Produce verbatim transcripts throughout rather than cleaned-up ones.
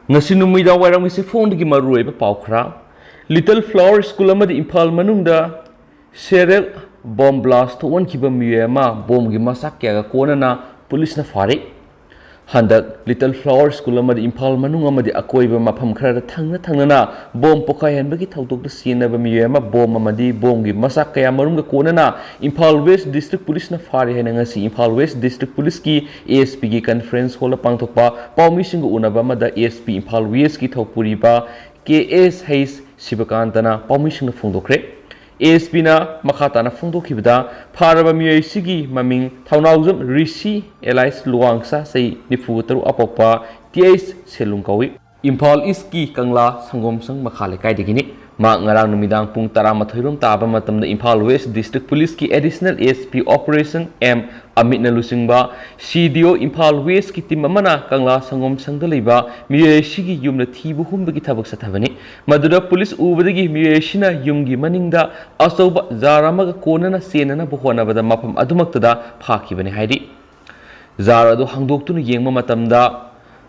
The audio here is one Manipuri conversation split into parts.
ꯉꯁꯤ ꯅꯨꯃꯤꯗꯥꯡ ꯋꯥꯏꯔꯝꯒꯤ ꯆꯦꯐꯣꯡꯗꯒꯤ ꯃꯔꯨꯑꯣꯏꯕ ꯄꯥꯎ ꯈꯔ꯫ ꯂꯤꯇꯜ ꯐ꯭ꯂꯥꯋꯔ ꯁ꯭ꯀꯨꯜ ꯑꯃꯗꯤ ꯏꯝꯐꯥꯜ ꯃꯅꯨꯡꯗ ꯁꯦꯔꯦꯜ ꯕꯣꯝ ꯕ꯭ꯂꯥꯁ ꯊꯣꯛꯍꯟꯈꯤꯕ ꯃꯤꯑꯣꯏ ꯑꯃ ꯕꯣꯝꯒꯤ ꯃꯆꯥꯛ ꯀꯌꯥꯒ ꯀꯣꯟꯅꯅ ꯄꯨꯂꯤꯁꯅ ꯐꯥꯔꯦ꯫ ꯍꯟꯗꯛ ꯂꯤꯇꯜ ꯐ꯭ꯂꯥꯋꯔ ꯁ꯭ꯀꯨꯜ ꯑꯃꯗꯤ ꯏꯝꯐꯥꯜ ꯃꯅꯨꯡ ꯑꯃꯗꯤ ꯑꯀꯣꯏꯕ ꯃꯐꯝ ꯈꯔꯗ ꯊꯪꯅ ꯊꯪꯅꯅ ꯕꯣꯝ ꯄꯣꯈꯥꯏꯍꯟꯕꯒꯤ ꯊꯧꯗꯣꯛꯇ ꯆꯦꯟꯅꯕ ꯃꯤꯑꯣꯏ ꯑꯃ ꯕꯣꯝ ꯑꯃꯗꯤ ꯕꯣꯝꯒꯤ ꯃꯆꯥꯛ ꯀꯌꯥ ꯃꯔꯨꯝꯒ ꯀꯣꯟꯅꯅ ꯏꯝꯐꯥꯜ ꯋꯦꯁ ꯗꯤꯁꯇ꯭ꯔꯤꯛ ꯄꯨꯂꯤꯁꯅ ꯐꯥꯔꯦ ꯍꯥꯏꯅ ꯉꯁꯤ ꯏꯝꯐꯥꯜ ꯋꯦꯁ ꯗꯤꯁꯇ꯭ꯔꯤꯛ ꯄꯨꯂꯤꯁꯀꯤ ꯑꯦ ꯑꯦꯁ ꯄꯤꯒꯤ ꯀꯟꯐꯔꯦꯟꯁ ꯍꯣꯜꯗ ꯄꯥꯡꯊꯣꯛꯄ ꯄꯥꯎꯃꯤꯁꯤꯡꯒ ꯎꯅꯕ ꯑꯃꯗ ꯑꯦ ꯑꯦꯁ ꯄꯤ ꯏꯝꯐꯥꯜ ꯋꯦꯁꯀꯤ ꯊꯧꯄꯨꯔꯤꯕ ꯀꯦ ꯑꯦꯁ ꯍꯩꯁ ꯁꯤꯕꯀꯥꯟꯇꯅ ꯄꯥꯎꯃꯤꯁꯤꯡꯗ ꯐꯣꯡꯗꯣꯛꯈ꯭ꯔꯦ꯫ ꯑꯦ ꯑꯦꯁ ꯄꯤꯅ ꯃꯈꯥ ꯇꯥꯅ ꯐꯣꯡꯗꯣꯛꯈꯤꯕꯗ, ꯐꯥꯔꯕ ꯃꯤꯑꯣꯏꯁꯤꯒꯤ ꯃꯃꯤꯡ ꯊꯧꯅꯥꯎꯖꯝ ꯔꯤꯁꯤ ꯑꯦꯂꯥꯏꯁ ꯂꯨꯋꯥꯡꯁꯥ, ꯆꯍꯤ ꯅꯤꯐꯨ ꯇꯔꯨꯛ, ꯑꯄꯣꯛꯄ ꯇꯤ ꯑꯩꯆ ꯁꯦꯂꯨꯡ ꯀꯧꯏ꯫ ꯏꯝꯐꯥꯜ ꯏꯁꯀꯤ ꯀꯪꯂꯥ ꯁꯪꯒꯣꯝꯁꯪ ꯃꯈꯥ ꯂꯩꯀꯥꯏꯗꯒꯤꯅꯤ꯫ ꯃꯍꯥꯛ ꯉꯔꯥꯡ ꯅꯨꯃꯤꯗꯥꯡ ꯄꯨꯡ ꯇꯔꯥꯃꯥꯊꯣꯏ ꯔꯣꯝ ꯇꯥꯕ ꯃꯇꯝꯗ ꯏꯝꯐꯥꯜ ꯋꯦꯁ ꯗꯤꯁꯇ꯭ꯔꯤꯛ ꯄꯨꯂꯤꯁꯀꯤ additional A S P operation M ꯑꯃꯤꯠꯅ ꯂꯨꯆꯤꯡꯕ ꯁꯤ ꯗꯤ ꯑꯣ ꯏꯝꯐꯥꯜ ꯋꯦꯁꯀꯤ ꯇꯤꯝ ꯑꯃꯅ ꯀꯪꯂꯥ ꯁꯪꯒꯣꯝꯁꯪꯗ ꯂꯩꯕ ꯃꯤꯑꯣꯏ ꯑꯁꯤꯒꯤ ꯌꯨꯝꯗ ꯊꯤꯕ ꯍꯨꯝꯕꯒꯤ ꯊꯕꯛ ꯆꯠꯊꯕꯅꯤ꯫ ꯃꯗꯨꯗ ꯄꯨꯂꯤꯁ ꯎꯕꯗꯒꯤ ꯃꯤꯑꯣꯏ ꯑꯁꯤꯅ ꯌꯨꯝꯒꯤ ꯃꯅꯤꯡꯗ ꯑꯆꯧꯕ ꯖꯥꯔ ꯑꯃꯒ ꯀꯣꯟꯅꯅ ꯆꯦꯟꯅꯅꯕ ꯍꯣꯠꯅꯕꯗ ꯃꯐꯝ ꯑꯗꯨꯃꯛꯇꯗ ꯐꯥꯈꯤꯕꯅꯤ ꯍꯥꯏꯔꯤ꯫ ꯖꯥꯔ ꯑꯗꯨ ꯍꯥꯡꯗꯣꯛꯇꯨꯅ ꯌꯦꯡꯕ ꯃꯇꯝꯗ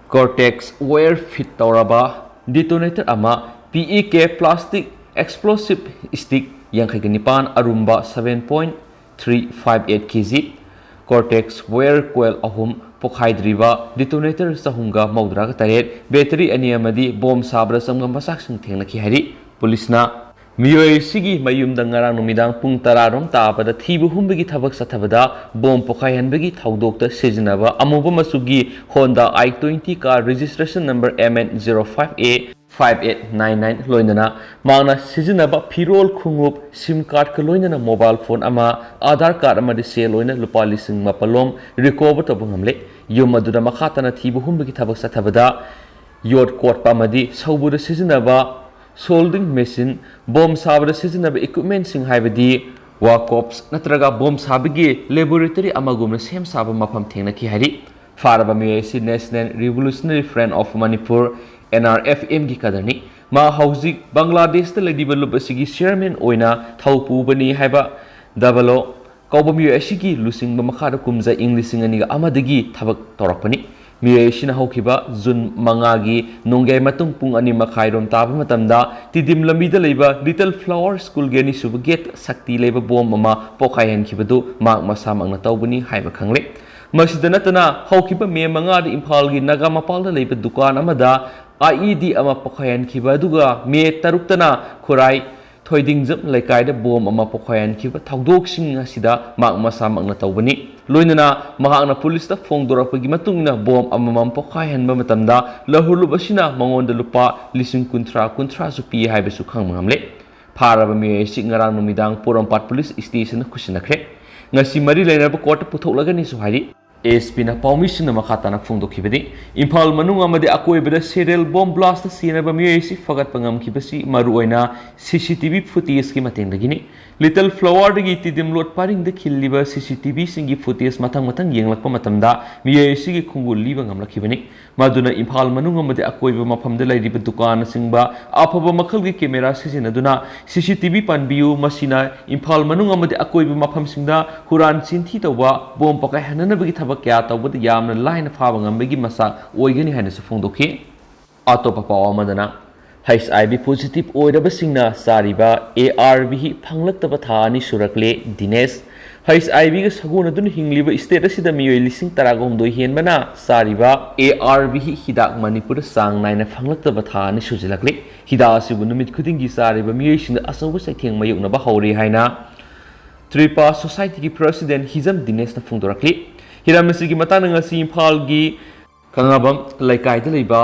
ꯀꯣꯔꯇꯦꯛꯁ ꯋꯥꯌꯔ ꯐꯤꯠ ꯇꯧꯔꯕ ꯗꯤꯇꯣꯅꯦꯇꯔ ꯑꯃ, ꯄꯤ ꯏ ꯀꯦ ꯄ꯭ꯂꯥꯁꯇꯤꯛ ꯑꯦꯛꯁꯄ꯭ꯂꯣꯁꯤꯞ ꯁ꯭ꯇꯤꯛ ꯌꯥꯡꯈꯩꯒ ꯅꯤꯄꯥꯟ, ꯑꯔꯨꯝꯕ seven point three five eight K G, ꯀꯣꯔꯇꯦꯛꯁ ꯋꯥꯌꯔ ꯀꯣꯏꯜ ꯑꯍꯨꯝ, ꯄꯣꯈꯥꯏꯗ꯭ꯔꯤꯕ ꯗꯤꯇꯣꯅꯦꯇꯔ ꯆꯍꯨꯝꯒ ꯃꯧꯗ꯭ꯔꯥꯒ ꯇꯔꯦꯠ, ꯕꯦꯇꯔꯤ ꯑꯅꯤ ꯑꯃꯗꯤ ꯕꯣꯝ ꯁꯥꯕꯗ ꯆꯪꯕ ꯃꯆꯥꯛꯁꯤꯡ ꯊꯦꯡꯅꯈꯤ ꯍꯥꯏꯔꯤ꯫ ꯄꯨꯂꯤꯁꯅ ꯃꯤꯑꯣꯏ ꯑꯁꯤꯒꯤ ꯃꯌꯨꯝꯗ ꯉꯔꯥꯡ ꯅꯨꯃꯤꯗꯥꯡ ꯄꯨꯡ ꯇꯔꯥ ꯔꯣꯝ ꯇꯥꯕꯗ ꯊꯤꯕ ꯍꯨꯝꯕꯒꯤ ꯊꯕꯛ ꯆꯠꯊꯕꯗ ꯕꯣꯝ ꯄꯣꯈꯥꯏꯍꯟꯕꯒꯤ ꯊꯧꯗꯣꯛꯇ ꯁꯤꯖꯤꯟꯅꯕ ꯑꯃꯨꯕ ꯃꯆꯨꯒꯤ Honda I twenty car registration number M N zero five A five eight nine nine ꯂꯣꯏꯅꯅ ꯃꯍꯥꯛꯅ ꯁꯤꯖꯤꯟꯅꯕ ꯐꯤꯔꯣꯜ, ꯈꯣꯡꯎꯞ, ꯁꯤꯝ ꯀꯥꯔꯗꯀ ꯂꯣꯏꯅꯅ ꯃꯣꯕꯥꯏꯜ ꯐꯣꯟ ꯑꯃ, ꯑꯥꯙꯥꯔ ꯀꯥꯔꯗ ꯑꯃꯗꯤ ꯁꯦꯜ ꯑꯣꯏꯅ ꯂꯨꯄꯥ ꯂꯤꯁꯤꯡ ꯃꯥꯄꯜ ꯂꯣꯝ ꯔꯤꯀꯣꯚꯔ ꯇꯧꯕ ꯉꯝꯂꯦ꯫ ꯌꯨꯝ ꯑꯗꯨꯗ ꯃꯈꯥ ꯇꯥꯅ ꯊꯤꯕ ꯍꯨꯝꯕꯒꯤ ꯊꯕꯛ ꯆꯠꯊꯕꯗ ꯌꯣꯠ ꯀꯣꯠꯄ ꯑꯃꯗꯤ ꯁꯧꯕꯗ ꯁꯤꯖꯤꯟꯅꯕ ꯁꯣꯜꯗꯤꯡ ꯃꯦꯆꯤꯟ, ꯕꯣꯝ ꯁꯥꯕꯗ ꯁꯤꯖꯤꯟꯅꯕ ꯏꯀ꯭ꯋꯤꯞꯃꯦꯟꯁꯤꯡ ꯍꯥꯏꯕꯗꯤ ꯋꯥꯔꯛꯁꯣꯞꯁ ꯅꯠꯇ꯭ꯔꯒ ꯕꯣꯝ ꯁꯥꯕꯒꯤ ꯂꯦꯕꯣꯔꯦꯇꯔꯤ ꯑꯃꯒꯨꯝꯅ ꯁꯦꯝ ꯁꯥꯕ ꯃꯐꯝ ꯊꯦꯡꯅꯈꯤ ꯍꯥꯏꯔꯤ꯫ ꯐꯥꯔꯕ ꯃꯤꯑꯣꯏ ꯑꯁꯤ National Revolutionary Front of Manipur, N R F M ꯒꯤ ꯀꯥꯗꯔꯅꯤ꯫ ꯃꯥ ꯍꯧꯖꯤꯛ ꯕꯪꯒ꯭ꯂꯥꯗꯦꯁꯇ ꯂꯩꯔꯤꯕ ꯂꯨꯞ ꯑꯁꯤꯒꯤ ꯆꯤꯌꯔꯃꯦꯟ ꯑꯣꯏꯅ ꯊꯧ ꯄꯨꯕꯅꯤ ꯍꯥꯏꯕ ꯗꯕꯂꯣ ꯀꯧꯕ ꯃꯤꯑꯣꯏ ꯑꯁꯤꯒꯤ ꯂꯨꯆꯤꯡꯕ ꯃꯈꯥꯗ ꯀꯨꯝꯖꯥ ꯏꯪ ꯂꯤꯁꯤꯡ ꯑꯅꯤꯒ ꯑꯃꯗꯒꯤ ꯊꯕꯛ ꯇꯧꯔꯛꯄꯅꯤ꯫ ꯃꯤꯑꯣꯏ ꯑꯁꯤꯅ ꯍꯧꯈꯤꯕ ꯖꯨꯟ ꯃꯉꯥꯒꯤ ꯅꯣꯡꯌꯥꯏ ꯃꯇꯨꯡ ꯄꯨꯡ ꯑꯅꯤ ꯃꯈꯥꯏꯔꯣꯝ ꯇꯥꯕ ꯃꯇꯝꯗ ꯇꯤꯗꯤꯝ ꯂꯝꯕꯤꯗ ꯂꯩꯕ ꯂꯤꯇꯜ ꯐ꯭ꯂꯥꯋꯔ ꯁ꯭ꯀꯨꯜꯒꯤ ꯑꯅꯤꯁꯨꯕ ꯒꯦꯠ ꯁꯛꯇꯤ ꯂꯩꯕ ꯕꯣꯝ ꯑꯃ ꯄꯣꯈꯥꯏꯍꯟꯈꯤꯕꯗꯨ ꯃꯍꯥꯛ ꯃꯁꯥꯃꯛꯅ ꯇꯧꯕꯅꯤ ꯍꯥꯏꯕ ꯈꯪꯂꯦ꯫ ꯃꯁꯤꯗ ꯅꯠꯇꯅ ꯍꯧꯈꯤꯕ ꯃꯦ ꯃꯉꯥꯗ ꯏꯝꯐꯥꯜꯒꯤ ꯅꯥꯒꯥ ꯃꯄꯥꯜꯗ ꯂꯩꯕ ꯗꯨꯀꯥꯟ ꯑꯃꯗ ꯑꯥꯏ ꯏ ꯗꯤ ꯑꯃ ꯄꯣꯈꯥꯏꯍꯟꯈꯤꯕ ꯑꯗꯨꯒ ꯃꯦ ꯇꯔꯨꯛꯇꯅ ꯈꯨꯔꯥꯏ ꯊꯣꯏꯗꯤꯡꯖꯝ ꯂꯩꯀꯥꯏꯗ ꯕꯣꯝ ꯑꯃ ꯄꯣꯈꯥꯏꯍꯟꯈꯤꯕ ꯊꯧꯗꯣꯛꯁꯤꯡ ꯑꯁꯤꯗ ꯃꯍꯥꯛ ꯃꯁꯥꯃꯛꯅ ꯇꯧꯕꯅꯤ꯫ ꯂꯣꯏꯅꯅ ꯃꯍꯥꯛꯅ ꯄꯨꯂꯤꯁꯇ ꯐꯣꯡꯗꯣꯔꯛꯄꯒꯤ ꯃꯇꯨꯡ ꯏꯟꯅ ꯕꯣꯝ ꯑꯃꯃꯝ ꯄꯣꯈꯥꯏꯍꯟꯕ ꯃꯇꯝꯗ ꯂꯧꯍꯨꯂꯨꯞ ꯑꯁꯤꯅ ꯃꯉꯣꯟꯗ ꯂꯨꯄꯥ ꯂꯤꯁꯤꯡ ꯀꯨꯟꯊ꯭ꯔꯥ, ꯀꯨꯟꯊ꯭ꯔꯥꯁꯨ ꯄꯤ ꯍꯥꯏꯕꯁꯨ ꯈꯪꯕ ꯉꯝꯂꯦ꯫ ꯐꯥꯔꯕ ꯃꯤꯑꯣꯏ ꯑꯁꯤ ꯉꯔꯥꯡ ꯅꯨꯃꯤꯗꯥꯡ ꯄꯣꯔꯣꯝꯄꯥꯠ ꯄꯨꯂꯤꯁ ꯁ꯭ꯇꯦꯁꯟꯗ ꯈꯨꯠꯁꯤꯟꯅꯈ꯭ꯔꯦ꯫ ꯉꯁꯤ ꯃꯔꯤ ꯂꯩꯅꯕ ꯀꯣꯔꯠꯇ ꯄꯨꯊꯣꯛꯂꯒꯅꯤꯁꯨ ꯍꯥꯏꯔꯤ꯫ ꯑꯦ ꯑꯦꯁ ꯄꯤꯅ ꯄꯥꯎꯃꯤꯁꯤꯡꯅ ꯃꯈꯥ ꯇꯥꯅ ꯐꯣꯡꯗꯣꯛꯈꯤꯕꯅꯤ꯫ ꯏꯝꯐꯥꯜ ꯃꯅꯨꯡ ꯑꯃꯗꯤ ꯑꯀꯣꯏꯕꯗ ꯁꯦꯔꯤꯌꯦꯜ ꯕꯣꯝ ꯕ꯭ꯂꯥꯁꯇ ꯁꯤꯔꯕ ꯃꯤꯑꯣꯏ ꯑꯁꯤ ꯐꯒꯠꯄ ꯉꯝꯈꯤꯕꯁꯤ ꯃꯔꯨꯑꯣꯏꯅ ꯁꯤ ꯁꯤ ꯇꯤ ꯚꯤ ꯐꯨꯇꯦꯖꯀꯤ ꯃꯇꯦꯡꯗꯒꯤꯅꯤ꯫ ꯂꯤꯇꯜ ꯐ꯭ꯂꯥꯋꯔꯗꯒꯤ ꯇꯤꯗꯤꯝ ꯂꯣꯠ ꯄꯔꯤꯡꯗ ꯈꯤꯜꯂꯤꯕ ꯁꯤ ꯁꯤ ꯇꯤ ꯚꯤꯁꯤꯡꯒꯤ ꯐꯨꯇꯦꯖ ꯃꯊꯪ ꯃꯊꯪ ꯌꯦꯡꯂꯛꯄ ꯃꯇꯝꯗ ꯃꯤꯑꯣꯏ ꯑꯁꯤꯒꯤ ꯈꯣꯡꯒꯨꯜ ꯂꯤꯕ ꯉꯝꯂꯛꯈꯤꯕꯅꯤ꯫ ꯃꯗꯨꯅ ꯏꯝꯐꯥꯜ ꯃꯅꯨꯡ ꯑꯃꯗꯤ ꯑꯀꯣꯏꯕ ꯃꯐꯝꯗ ꯂꯩꯔꯤꯕ ꯗꯨꯀꯥꯟꯅꯆꯤꯡꯕ ꯑꯐꯕ ꯃꯈꯜꯒꯤ ꯀꯦꯃꯦꯔꯥ ꯁꯤꯖꯤꯟꯅꯗꯨꯅ ꯁꯤ ꯁꯤ ꯇꯤ ꯚꯤ ꯄꯥꯟꯕꯤꯌꯨ꯫ ꯃꯁꯤꯅ ꯏꯝꯐꯥꯜ ꯃꯅꯨꯡ ꯑꯃꯗꯤ ꯑꯀꯣꯏꯕ ꯃꯐꯝꯁꯤꯡꯗ ꯍꯨꯔꯥꯟ ꯆꯤꯟꯊꯤ ꯇꯧꯕ, ꯕꯣꯝ ꯄꯣꯈꯥꯏꯍꯟꯅꯅꯕꯒꯤ ꯊꯕꯛ ꯀꯌꯥ ꯇꯧꯕꯗ ꯌꯥꯝꯅ ꯂꯥꯏꯅ ꯐꯥꯕ ꯉꯝꯕꯒꯤ ꯃꯆꯥꯛ ꯑꯣꯏꯒꯅꯤ ꯍꯥꯏꯅꯁꯨ ꯐꯣꯡꯗꯣꯛꯈꯤ꯫ ꯑꯇꯣꯞꯄ ꯄꯥꯎ ꯑꯃꯗꯅ, ꯍꯩꯆ ꯑꯥꯏ ꯚꯤ ꯄꯣꯖꯤꯇꯤꯚ ꯑꯣꯏꯔꯕꯁꯤꯡꯅ ꯆꯥꯔꯤꯕ ꯑꯦ ꯑꯥꯔ ꯚꯤ ꯐꯪꯂꯛꯇꯕ ꯊꯥ ꯑꯅꯤ ꯁꯨꯔꯛꯂꯦ꯫ ꯗꯤꯅꯦꯁ, ꯍꯩꯆ ꯑꯥꯏ ꯚꯤꯒ ꯁꯥꯒꯣꯟꯅꯗꯨꯅ ꯍꯤꯡꯂꯤꯕ ꯁ꯭ꯇꯦꯠ ꯑꯁꯤꯗ ꯃꯤꯑꯣꯏ ꯂꯤꯁꯤꯡ ꯇꯔꯥꯒ ꯍꯨꯝꯗꯣꯏ ꯍꯦꯟꯕꯅ ꯆꯥꯔꯤꯕ ꯑꯦ ꯑꯥꯔ ꯚꯤ ꯍꯤꯗꯥꯛ ꯃꯅꯤꯄꯨꯔꯗ ꯆꯥꯡ ꯅꯥꯏꯅ ꯐꯪꯂꯛꯇꯕ ꯊꯥ ꯑꯅꯤ ꯁꯨꯖꯤꯜꯂꯛꯂꯦ꯫ ꯍꯤꯗꯥꯛ ꯑꯁꯤꯕꯨ ꯅꯨꯃꯤꯠ ꯈꯨꯗꯤꯡꯒꯤ ꯆꯥꯔꯤꯕ ꯃꯤꯑꯣꯏꯁꯤꯡꯗ ꯑꯆꯧꯕ ꯆꯩꯊꯦꯡ ꯃꯥꯌꯣꯛꯅꯕ ꯍꯧꯔꯦ ꯍꯥꯏꯅ ꯇ꯭ꯔꯤꯄꯥ ꯁꯣꯁꯥꯏꯇꯤꯒꯤ ꯄ꯭ꯔꯁꯤꯗꯦꯟ ꯍꯤꯖꯝ ꯗꯤꯅꯦꯁꯅ ꯐꯣꯡꯗꯣꯔꯛꯂꯤ꯫ ꯍꯤꯔꯝ ꯑꯁꯤꯒꯤ ꯃꯇꯥꯡꯗ ꯉꯁꯤ ꯏꯝꯐꯥꯜꯒꯤ ꯀꯪꯂꯥꯕꯝ ꯂꯩꯀꯥꯏꯗ ꯂꯩꯕ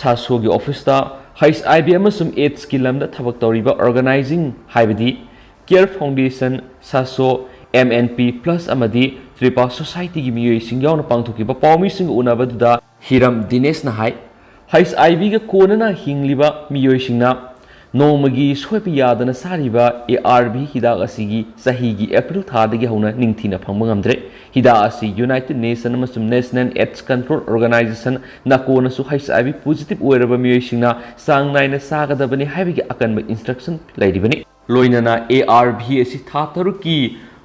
ꯁꯥꯁꯣꯒꯤ ꯑꯣꯐꯤꯁꯇ ꯍꯩꯆ ꯑꯥꯏ ꯚꯤ ꯑꯃꯁꯨꯡ ꯑꯦꯗꯁꯀꯤ ꯂꯝꯗ ꯊꯕꯛ ꯇꯧꯔꯤꯕ ꯑꯣꯔꯒꯅꯥꯏꯖꯤꯡ, ꯍꯥꯏꯕꯗꯤ ꯀꯤꯌꯔ ꯐꯥꯎꯟꯗꯦꯁꯟ, ꯁꯥꯁꯣ, ꯑꯦꯝ ꯑꯦꯟ ꯄꯤ ꯄ꯭ꯂꯁ ꯑꯃꯗꯤ ꯇ꯭ꯔꯤꯄꯥ ꯁꯣꯁꯥꯏꯇꯤꯒꯤ ꯃꯤꯑꯣꯏꯁꯤꯡ ꯌꯥꯎꯅ ꯄꯥꯡꯊꯣꯛꯈꯤꯕ ꯄꯥꯎꯃꯤꯁꯤꯡꯒ ꯎꯅꯕꯗꯨꯗ ꯍꯤꯔꯝ ꯗꯤꯅꯦꯁꯅ ꯍꯥꯏ, ꯍꯩꯆ ꯑꯥꯏ ꯚꯤꯒ ꯀꯣꯟꯅꯅ ꯍꯤꯡꯂꯤꯕ ꯃꯤꯑꯣꯏꯁꯤꯡꯅ ꯅꯣꯡꯃꯒꯤ ꯁꯣꯏꯕ ꯌꯥꯗꯅ ꯆꯥꯔꯤꯕ ꯑꯦ ꯑꯥꯔ ꯚꯤ ꯍꯤꯗꯥꯛ ꯑꯁꯤꯒꯤ ꯆꯍꯤꯒꯤ ꯑꯦꯄ꯭ꯔꯤꯜ ꯊꯥꯗꯒꯤ ꯍꯧꯅ ꯅꯤꯡꯊꯤꯅ ꯐꯪꯕ ꯉꯝꯗ꯭ꯔꯦ꯫ ꯍꯤꯗꯥꯛ ꯑꯁꯤ ꯌꯨꯅꯥꯏꯇꯦꯗ ꯅꯦꯁꯟ ꯑꯃꯁꯨꯡ ꯅꯦꯁꯅꯦꯜ ꯑꯦꯗꯁ ꯀꯟꯇ꯭ꯔꯣꯜ ꯑꯣꯔꯒꯅꯥꯏꯖꯦꯁꯟ ꯅꯥꯀꯣꯅꯁꯨ ꯍꯩꯆ ꯑꯥꯏ ꯚꯤ ꯄꯣꯖꯤꯇꯤꯚ ꯑꯣꯏꯔꯕ ꯃꯤꯑꯣꯏꯁꯤꯡꯅ ꯆꯥꯡ ꯅꯥꯏꯅ ꯆꯥꯒꯗꯕꯅꯤ ꯍꯥꯏꯕꯒꯤ ꯑꯀꯟꯕ ꯏꯟꯁꯇ꯭ꯔꯛꯁꯟ ꯂꯩꯔꯤꯕꯅꯤ꯫ ꯂꯣꯏꯅꯅ ꯑꯦ ꯑꯥꯔ ꯚꯤ ꯑꯁꯤ ꯊꯥ ꯇꯔꯨꯛꯀꯤ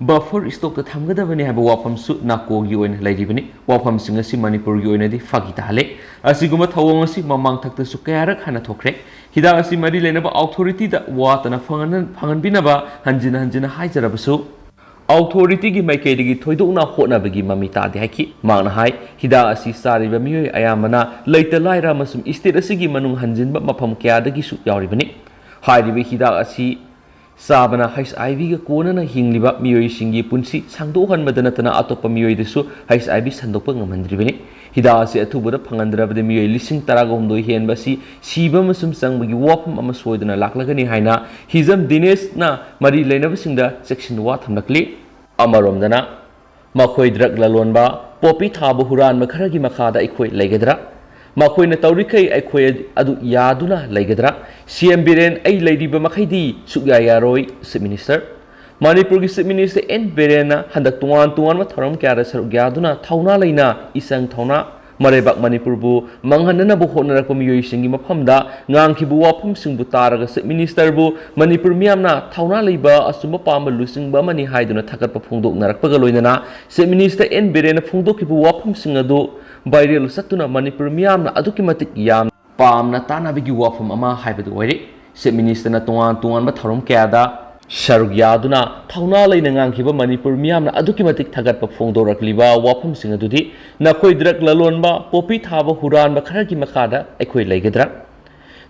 ꯕꯐꯔ ꯁ꯭ꯇꯣꯛꯇ ꯊꯝꯒꯗꯕꯅꯤ ꯍꯥꯏꯕ ꯋꯥꯐꯝꯁꯨ ꯅꯥꯀꯣꯡꯒꯤ ꯑꯣꯏꯅ ꯂꯩꯔꯤꯕꯅꯤ꯫ ꯋꯥꯐꯝꯁꯤꯡ ꯑꯁꯤ ꯃꯅꯤꯄꯨꯔꯒꯤ ꯑꯣꯏꯅꯗꯤ ꯐꯥꯒꯤ ꯇꯥꯍꯜꯂꯦ꯫ ꯑꯁꯤꯒꯨꯝꯕ ꯊꯧꯑꯣꯡ ꯑꯁꯤ ꯃꯃꯥꯡ ꯊꯛꯇꯁꯨ ꯀꯌꯥꯔꯛ ꯍꯥꯟꯅ ꯊꯣꯛꯈ꯭ꯔꯦ꯫ ꯍꯤꯗꯥꯛ ꯑꯁꯤ ꯃꯔꯤ ꯂꯩꯅꯕ ꯑꯣꯊꯣꯔꯤꯇꯤꯗ ꯋꯥꯠꯇꯅ ꯐꯪꯍꯟ-, ꯐꯪꯍꯟꯕꯤꯅꯕ ꯍꯟꯖꯤꯟ ꯍꯟꯖꯤꯟꯅ ꯍꯥꯏꯖꯔꯕꯁꯨ ꯑꯣꯊꯣꯔꯤꯇꯤꯒꯤ ꯃꯥꯏꯀꯩꯗꯒꯤ ꯊꯣꯏꯗꯣꯛꯅ ꯍꯣꯠꯅꯕꯒꯤ ꯃꯃꯤ ꯇꯥꯗꯦ ꯍꯥꯏꯈꯤ꯫ ꯃꯍꯥꯛꯅ ꯍꯥꯏ, ꯍꯤꯗꯥꯛ ꯑꯁꯤ ꯆꯥꯔꯤꯕ ꯃꯤꯑꯣꯏ ꯑꯌꯥꯝꯕꯅ ꯂꯩꯇ ꯂꯥꯏꯔ ꯑꯃꯁꯨꯡ ꯁ꯭ꯇꯦꯠ ꯑꯁꯤꯒꯤ ꯃꯅꯨꯡ ꯍꯟꯖꯤꯟꯕ ꯃꯐꯝ ꯀꯌꯥꯗꯒꯤꯁꯨ ꯌꯥꯎꯔꯤꯕꯅꯤ꯫ ꯍꯥꯏꯔꯤꯕ ꯍꯤꯗꯥꯛ ꯑꯁꯤ ꯆꯥꯕꯅ ꯍꯩꯆ ꯑꯥꯏ ꯚꯤꯒ ꯀꯣꯟꯅꯅ ꯍꯤꯡꯂꯤꯕ ꯃꯤꯑꯣꯏꯁꯤꯡꯒꯤ ꯄꯨꯟꯁꯤ ꯁꯥꯡꯗꯣꯛꯍꯟꯕꯗ ꯅꯠꯇꯅ ꯑꯇꯣꯞꯄ ꯃꯤꯑꯣꯏꯗꯁꯨ ꯍꯩꯆ ꯑꯥꯏ ꯚꯤ ꯁꯟꯗꯣꯛꯄ ꯉꯝꯍꯟꯗ꯭ꯔꯤꯕꯅꯤ꯫ ꯍꯤꯗꯥꯛ ꯑꯁꯤ ꯑꯊꯨꯕꯗ ꯐꯪꯍꯟꯗ꯭ꯔꯕꯗꯤ ꯃꯤꯑꯣꯏ ꯂꯤꯁꯤꯡ ꯇꯔꯥꯒ ꯍꯨꯝꯗꯣꯏ ꯍꯦꯟꯕ ꯑꯁꯤ ꯁꯤꯕ ꯑꯃꯁꯨꯡ ꯆꯪꯕꯒꯤ ꯋꯥꯐꯝ ꯑꯃ ꯁꯣꯏꯗꯅ ꯂꯥꯛꯂꯒꯅꯤ ꯍꯥꯏꯅ ꯍꯤꯖꯝ ꯗꯤꯅꯦꯁꯅ ꯃꯔꯤ ꯂꯩꯅꯕꯁꯤꯡꯗ ꯆꯦꯛꯁꯤꯟ ꯋꯥ ꯊꯝꯂꯛꯂꯤ꯫ ꯑꯃꯔꯣꯝꯗꯅ, ꯃꯈꯣꯏ ꯗ꯭ꯔꯒ ꯂꯂꯣꯟꯕ, ꯄꯣꯄꯤ ꯊꯥꯕ ꯍꯨꯔꯥꯟꯕ ꯈꯔꯒꯤ ꯃꯈꯥꯗ ꯑꯩꯈꯣꯏ ꯂꯩꯒꯗ꯭ꯔꯥ? ꯃꯈꯣꯏꯅ ꯇꯧꯔꯤꯈꯩ ꯑꯩꯈꯣꯏ ꯑꯗꯨ ꯌꯥꯗꯨꯅ ꯂꯩꯒꯗ꯭ꯔꯥ? ꯁꯤ ꯑꯦꯝ ꯕꯤꯔꯦꯟ, ꯑꯩ ꯂꯩꯔꯤꯕ ꯃꯈꯩꯗꯤ ꯁꯨꯛꯌꯥ ꯌꯥꯔꯣꯏ, ꯆꯤꯐ ꯃꯤꯅꯤꯁꯇꯔ꯫ ꯃꯅꯤꯄꯨꯔꯒꯤ ꯆꯤꯐ ꯃꯤꯅꯤꯁꯇꯔ ꯑꯦꯟ ꯕꯤꯔꯦꯟꯅ ꯍꯟꯗꯛ ꯇꯣꯉꯥꯟ ꯇꯣꯉꯥꯟꯕ ꯊꯧꯔꯝ ꯀꯌꯥꯗ ꯁꯔꯨꯛ ꯌꯥꯗꯨꯅ ꯊꯧꯅꯥ ꯂꯩꯅ ꯏꯆꯪ ꯊꯧꯅꯥ, ꯃꯔꯩꯕꯥꯛ ꯃꯅꯤꯄꯨꯔꯕꯨ ꯃꯥꯡꯍꯟꯅꯅꯕ ꯍꯣꯠꯅꯔꯛꯄ ꯃꯤꯑꯣꯏꯁꯤꯡꯒꯤ ꯃꯐꯝꯗ ꯉꯥꯡꯈꯤꯕ ꯋꯥꯐꯝꯁꯤꯡꯕꯨ ꯇꯥꯔꯒ ꯆꯤꯐ ꯃꯤꯅꯤꯁꯇꯔꯕꯨ ꯃꯅꯤꯄꯨꯔ ꯃꯤꯌꯥꯝꯅ ꯊꯧꯅꯥ ꯂꯩꯕ, ꯑꯆꯨꯝꯕ ꯄꯥꯝꯕ ꯂꯨꯆꯤꯡꯕ ꯑꯃꯅꯤ ꯍꯥꯏꯗꯨꯅ ꯊꯥꯒꯠꯄ ꯐꯣꯡꯗꯣꯛꯅꯔꯛꯄꯒ ꯂꯣꯏꯅꯅ ꯆꯤꯐ ꯃꯤꯅꯤꯁꯇꯔ ꯑꯦꯟ ꯕꯤꯔꯦꯟꯅ ꯐꯣꯡꯗꯣꯛꯈꯤꯕ ꯋꯥꯐꯝꯁꯤꯡ ꯑꯗꯨ ꯚꯥꯏꯔꯦꯜ ꯆꯠꯇꯨꯅ ꯃꯅꯤꯄꯨꯔ ꯃꯤꯌꯥꯝꯅ ꯑꯗꯨꯛꯀꯤ ꯃꯇꯤꯛ ꯌꯥꯝ ꯄꯥꯝꯅ ꯇꯥꯅꯕꯒꯤ ꯋꯥꯐꯝ ꯑꯃ ꯍꯥꯏꯕꯗꯨ ꯑꯣꯏꯔꯦ꯫ ꯆꯤꯐ ꯃꯤꯅꯤꯁꯇꯔꯅ ꯇꯣꯉꯥꯟ ꯇꯣꯉꯥꯟꯕ ꯊꯧꯔꯝ ꯀꯌꯥꯗ ꯁꯔꯨꯛ ꯌꯥꯗꯨꯅ ꯊꯧꯅꯥ ꯂꯩꯅ ꯉꯥꯡꯈꯤꯕ ꯃꯅꯤꯄꯨꯔ ꯃꯤꯌꯥꯝꯅ ꯑꯗꯨꯛꯀꯤ ꯃꯇꯤꯛ ꯊꯥꯒꯠꯄ ꯐꯣꯡꯗꯣꯔꯛꯂꯤꯕ ꯋꯥꯐꯝꯁꯤꯡ ꯑꯗꯨꯗꯤ, "ꯅꯈꯣꯏ ꯗ꯭ꯔꯒ ꯂꯂꯣꯟꯕ, ꯄꯣꯄꯤ ꯊꯥꯕ ꯍꯨꯔꯥꯟꯕ ꯈꯔꯒꯤ ꯃꯈꯥꯗ ꯑꯩꯈꯣꯏ ꯂꯩꯒꯗ꯭ꯔꯥ?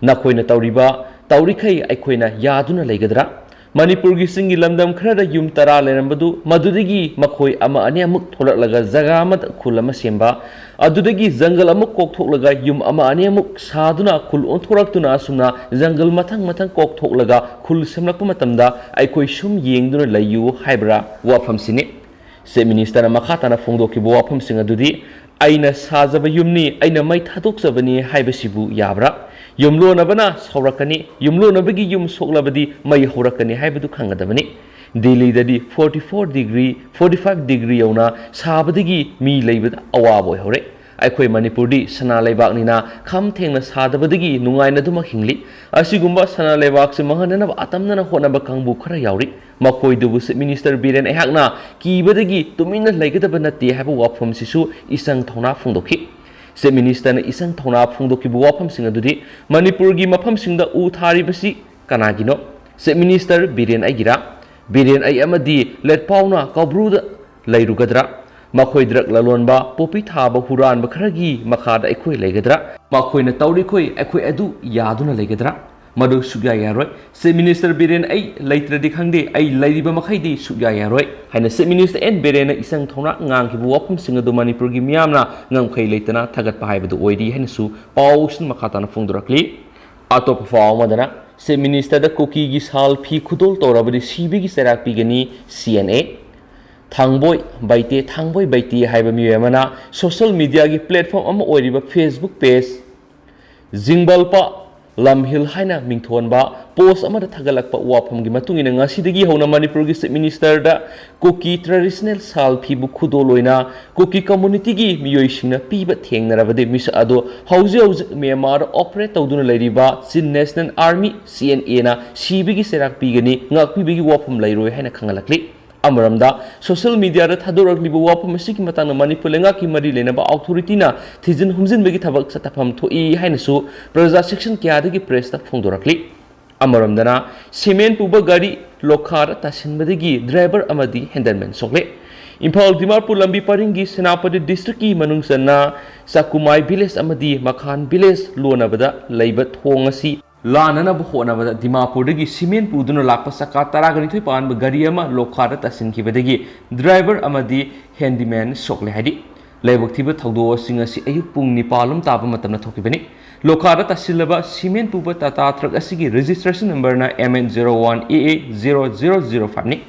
ꯅꯈꯣꯏꯅ ꯇꯧꯔꯤꯕ, ꯇꯧꯔꯤꯈꯩ ꯑꯩꯈꯣꯏꯅ ꯌꯥꯗꯨꯅ ꯂꯩꯒꯗ꯭ꯔꯥ? ꯃꯅꯤꯄꯨꯔꯒꯤ ꯆꯤꯡꯒꯤ ꯂꯝꯗꯝ ꯈꯔꯗ ꯌꯨꯝ ꯇꯔꯥ ꯂꯩꯔꯝꯕꯗꯨ, ꯃꯗꯨꯗꯒꯤ ꯃꯈꯣꯏ ꯑꯃ ꯑꯅꯤ ꯑꯃꯨꯛ ꯊꯣꯛꯂꯛꯂꯒ ꯖꯒꯥ ꯑꯃꯗ ꯈꯨꯜ ꯑꯃ ꯁꯦꯝꯕ, ꯑꯗꯨꯗꯒꯤ ꯖꯪꯒꯜ ꯑꯃꯨꯛ ꯀꯣꯛꯊꯣꯛꯂꯒ ꯌꯨꯝ ꯑꯃ ꯑꯅꯤ ꯑꯃꯨꯛ ꯁꯥꯗꯨꯅ ꯈꯨꯜ ꯑꯣꯟꯊꯣꯔꯛꯇꯨꯅ ꯑꯁꯨꯝꯅ ꯖꯪꯒꯜ ꯃꯊꯪ ꯃꯊꯪ ꯀꯣꯛꯊꯣꯛꯂꯒ ꯈꯨꯜ ꯁꯦꯝꯂꯛꯄ ꯃꯇꯝꯗ ꯑꯩꯈꯣꯏ ꯁꯨꯝ ꯌꯦꯡꯗꯨꯅ ꯂꯩꯌꯨ" ꯍꯥꯏꯕ꯭ꯔꯥ ꯋꯥꯐꯝꯁꯤꯅꯤ꯫ ꯆꯤꯐ ꯃꯤꯅꯤꯁꯇꯔꯅ ꯃꯈꯥ ꯇꯥꯅ ꯐꯣꯡꯗꯣꯛꯈꯤꯕ ꯋꯥꯐꯝꯁꯤꯡ ꯑꯗꯨꯗꯤ, "ꯑꯩꯅ ꯁꯥꯖꯕ ꯌꯨꯝꯅꯤ, ꯑꯩꯅ ꯃꯩ ꯊꯥꯗꯣꯛꯆꯕꯅꯤ" ꯍꯥꯏꯕꯁꯤꯕꯨ ꯌꯥꯕ꯭ꯔꯥ? ꯌꯨꯝꯂꯣꯟꯅꯕꯅ ꯁꯥꯎꯔꯛꯀꯅꯤ, ꯌꯨꯝꯂꯣꯟꯅꯕꯒꯤ ꯌꯨꯝ ꯁꯣꯛꯂꯕꯗꯤ ꯃꯩ ꯍꯧꯔꯛꯀꯅꯤ ꯍꯥꯏꯕꯗꯨ ꯈꯪꯒꯗꯕꯅꯤ꯫ ꯗꯤꯜꯂꯤꯗꯗꯤ forty four degree, forty five degree ꯌꯧꯅ ꯁꯥꯕꯗꯒꯤ ꯃꯤ ꯂꯩꯕꯗ ꯑꯋꯥꯕ ꯑꯣꯏꯍꯧꯔꯦ꯫ ꯑꯩꯈꯣꯏ ꯃꯅꯤꯄꯨꯔꯗꯤ ꯁꯅꯥ ꯂꯩꯕꯥꯛꯅꯤꯅ ꯈꯝ ꯊꯦꯡꯅ ꯁꯥꯗꯕꯗꯒꯤ ꯅꯨꯡꯉꯥꯏꯅꯗꯨꯃꯛ ꯍꯤꯡꯂꯤ꯫ ꯑꯁꯤꯒꯨꯝꯕ ꯁꯅꯥ ꯂꯩꯕꯥꯛꯁꯤ ꯃꯥꯡꯍꯟꯅꯅꯕ ꯑꯇꯝꯅꯅ ꯍꯣꯠꯅꯕ ꯀꯥꯡꯕꯨ ꯈꯔ ꯌꯥꯎꯔꯤ꯫ ꯃꯈꯣꯏꯗꯨꯕꯨ Chief Minister ꯕꯤꯔꯦꯟ ꯑꯩꯍꯥꯛꯅ ꯀꯤꯕꯗꯒꯤ ꯇꯨꯃꯤꯟꯅ ꯂꯩꯒꯗꯕ ꯅꯠꯇꯦ ꯍꯥꯏꯕ ꯋꯥꯐꯝꯁꯤꯁꯨ ꯏꯆꯪ ꯊꯧꯅꯥ ꯐꯣꯡꯗꯣꯛꯈꯤ꯫ Chief Minister ꯅ ꯏꯆꯪ ꯊꯧꯅꯥ ꯐꯣꯡꯗꯣꯛꯈꯤꯕ ꯋꯥꯐꯝꯁꯤꯡ ꯑꯗꯨꯗꯤ ꯃꯅꯤꯄꯨꯔꯒꯤ ꯃꯐꯝꯁꯤꯡꯗ ꯎ ꯊꯥꯔꯤꯕꯁꯤ ꯀꯅꯥꯒꯤꯅꯣ? Chief Minister Biren ꯑꯩꯒꯤꯔꯥ? ꯕꯤꯔꯦꯟ ꯑꯩ ꯑꯃꯗꯤ ꯂꯦꯠꯄꯥꯎꯅ ꯀꯧꯕ꯭ꯔꯨꯗ ꯂꯩꯔꯨꯒꯗ꯭ꯔꯥ? ꯃꯈꯣꯏ drug ꯂꯂꯣꯟꯕ, ꯄꯣꯄꯤ ꯊꯥꯕ, ꯍꯨꯔꯥꯟꯕ ꯈꯔꯒꯤ ꯃꯈꯥꯗ ꯑꯩꯈꯣꯏ ꯂꯩꯒꯗ꯭ꯔꯥ? ꯃꯈꯣꯏꯅ ꯇꯧꯔꯤꯈꯣꯏ ꯑꯩꯈꯣꯏ ꯑꯗꯨ ꯌꯥꯗꯨꯅ ꯂꯩꯒꯗ꯭ꯔꯥ? ꯃꯗꯨ ꯁꯨꯛꯌꯥ ꯌꯥꯔꯣꯏ꯫ Chief Minister ꯕꯤꯔꯦꯟ ꯑꯩ ꯂꯩꯇ꯭ꯔꯗꯤ ꯈꯪꯗꯦ, ꯑꯩ ꯂꯩꯔꯤꯕ ꯃꯈꯩꯗꯤ ꯁꯨꯛꯌꯥ ꯌꯥꯔꯣꯏ ꯍꯥꯏꯅ Chief Minister ꯑꯦꯟ ꯕꯤꯔꯦꯟꯅ ꯏꯆꯪ ꯊꯧꯅꯥ ꯉꯥꯡꯈꯤꯕ ꯋꯥꯐꯝꯁꯤꯡ ꯑꯗꯨ ꯃꯅꯤꯄꯨꯔꯒꯤ ꯃꯤꯌꯥꯝꯅ ꯉꯝꯈꯩ ꯂꯩꯇꯅ ꯊꯥꯒꯠꯄ ꯍꯥꯏꯕꯗꯨ ꯑꯣꯏꯔꯤ ꯍꯥꯏꯅꯁꯨ ꯄꯥꯎꯁꯤꯡ ꯃꯈꯥ ꯇꯥꯅ ꯐꯣꯡꯗꯣꯔꯛꯂꯤ꯫ ꯑꯇꯣꯞꯄ ꯄꯥꯎ ꯑꯃꯗꯅ, Chief Minister ꯗ ꯀꯨꯀꯤꯒꯤ ꯁꯥꯜ ꯐꯤ ꯈꯨꯗꯣꯜ ꯇꯧꯔꯕꯗꯤ ꯁꯤꯕꯒꯤ ꯆꯩꯔꯥꯛ ꯄꯤꯒꯅꯤ, C N A꯫ ꯊꯥꯡꯕꯣꯏ ꯕꯩꯇꯦ, ꯊꯥꯡꯕꯣꯏ ꯕꯩꯇꯦ ꯍꯥꯏꯕ ꯃꯤꯑꯣꯏ ꯑꯃꯅ social media ꯒꯤ platform ꯑꯃ ꯑꯣꯏꯔꯤꯕ Facebook page ꯖꯤꯡꯕꯜꯄꯥ ꯂꯝꯍꯤꯜ ꯍꯥꯏꯅ ꯃꯤꯡꯊꯣꯟꯕ post ꯑꯃꯗ ꯊꯥꯒꯠꯂꯛꯄ ꯋꯥꯐꯝꯒꯤ ꯃꯇꯨꯡ ꯏꯟꯅ, ꯉꯁꯤꯗꯒꯤ ꯍꯧꯅ ꯃꯅꯤꯄꯨꯔꯒꯤ Chief Minister ꯗ ꯀꯨꯀꯤ traditional ꯁꯥꯜ ꯐꯤꯕꯨ ꯈꯨꯗꯣꯜ ꯑꯣꯏꯅ ꯀꯨꯀꯤ community ꯒꯤ ꯃꯤꯑꯣꯏꯁꯤꯡꯅ ꯄꯤꯕ ꯊꯦꯡꯅꯔꯕꯗꯤ, ꯃꯤꯁꯛ ꯑꯗꯨ ꯍꯧꯖꯤꯛ ꯍꯧꯖꯤꯛ ꯃ꯭ꯌꯥꯟꯃꯥꯔꯗ operate ꯇꯧꯗꯨꯅ ꯂꯩꯔꯤꯕ Chin National Army, C N A ꯅ ꯁꯤꯕꯒꯤ ꯆꯩꯔꯥꯛ ꯄꯤꯒꯅꯤ, ꯉꯥꯛꯄꯤꯕꯒꯤ ꯋꯥꯐꯝ ꯂꯩꯔꯣꯏ ꯍꯥꯏꯅ ꯈꯪꯍꯜꯂꯛꯂꯤ꯫ ꯑꯃꯔꯣꯝꯗ, social media ꯗ ꯊꯥꯗꯣꯔꯛꯂꯤꯕ ꯋꯥꯐꯝ ꯑꯁꯤꯒꯤ ꯃꯇꯥꯡꯗ ꯃꯅꯤꯄꯨꯔ ꯂꯩꯉꯥꯛꯀꯤ ꯃꯔꯤ ꯂꯩꯅꯕ authority ꯅ ꯊꯤꯖꯤꯟ ꯍꯨꯝꯖꯤꯟꯕꯒꯤ ꯊꯕꯛ ꯆꯠꯊꯐꯝ ꯊꯣꯛꯏ ꯍꯥꯏꯅꯁꯨ ꯄ꯭ꯔꯖꯥ section ꯀꯌꯥꯗꯒꯤ press ꯇ ꯐꯣꯡꯗꯣꯔꯛꯂꯤ꯫ ꯑꯃꯔꯣꯝꯗꯅ, cement ꯄꯨꯕ ꯒꯥꯔꯤ ꯂꯣꯈꯥꯗ ꯇꯥꯁꯤꯟꯕꯗꯒꯤ driver ꯑꯃꯗꯤ handyman ꯁꯣꯛꯂꯦ꯫ ꯏꯝꯐꯥꯜ ꯗꯤꯃꯥꯄꯨꯔ ꯂꯝꯕꯤ ꯄꯔꯤꯡꯒꯤ ꯁꯦꯅꯥꯄꯇꯤ district ꯀꯤ ꯃꯅꯨꯡ ꯆꯟꯅ ꯆꯥꯀꯨꯃꯥꯏ village ꯑꯃꯗꯤ ꯃꯈꯥꯟ village ꯂꯣꯟꯅꯕꯗ ꯂꯩꯕ ꯊꯣꯡ ꯑꯁꯤ ꯂꯥꯟꯅꯅꯕ ꯍꯣꯠꯅꯕꯗ ꯗꯤꯃꯥꯄꯨꯔꯗꯒꯤ cement ꯄꯨꯗꯨꯅ ꯂꯥꯛꯄ ꯆꯀꯥ ꯇꯔꯥꯒ ꯅꯤꯊꯣꯏ ꯄꯥꯟꯕ ꯒꯥꯔꯤ ꯑꯃ ꯂꯣꯈꯥꯗ ꯇꯥꯁꯤꯟꯈꯤꯕꯗꯒꯤ driver ꯑꯃꯗꯤ handyman ꯁꯣꯛꯂꯦ ꯍꯥꯏꯔꯤ꯫ ꯂꯥꯏꯕꯛ ꯊꯤꯕ ꯊꯧꯗꯣꯛ ꯑꯁꯤ ꯉꯁꯤ ꯑꯌꯨꯛ ꯄꯨꯡ ꯅꯤꯄꯥꯜ ꯂꯣꯝ ꯇꯥꯕ ꯃꯇꯝꯗ ꯊꯣꯛꯈꯤꯕꯅꯤ꯫ ꯂꯣꯈꯥꯗ ꯇꯥꯁꯤꯜꯂꯕ cement ꯄꯨꯕ Tata truck ꯑꯁꯤꯒꯤ registration number ꯅ M N zero one A A zero zero zero five ꯅꯤ꯫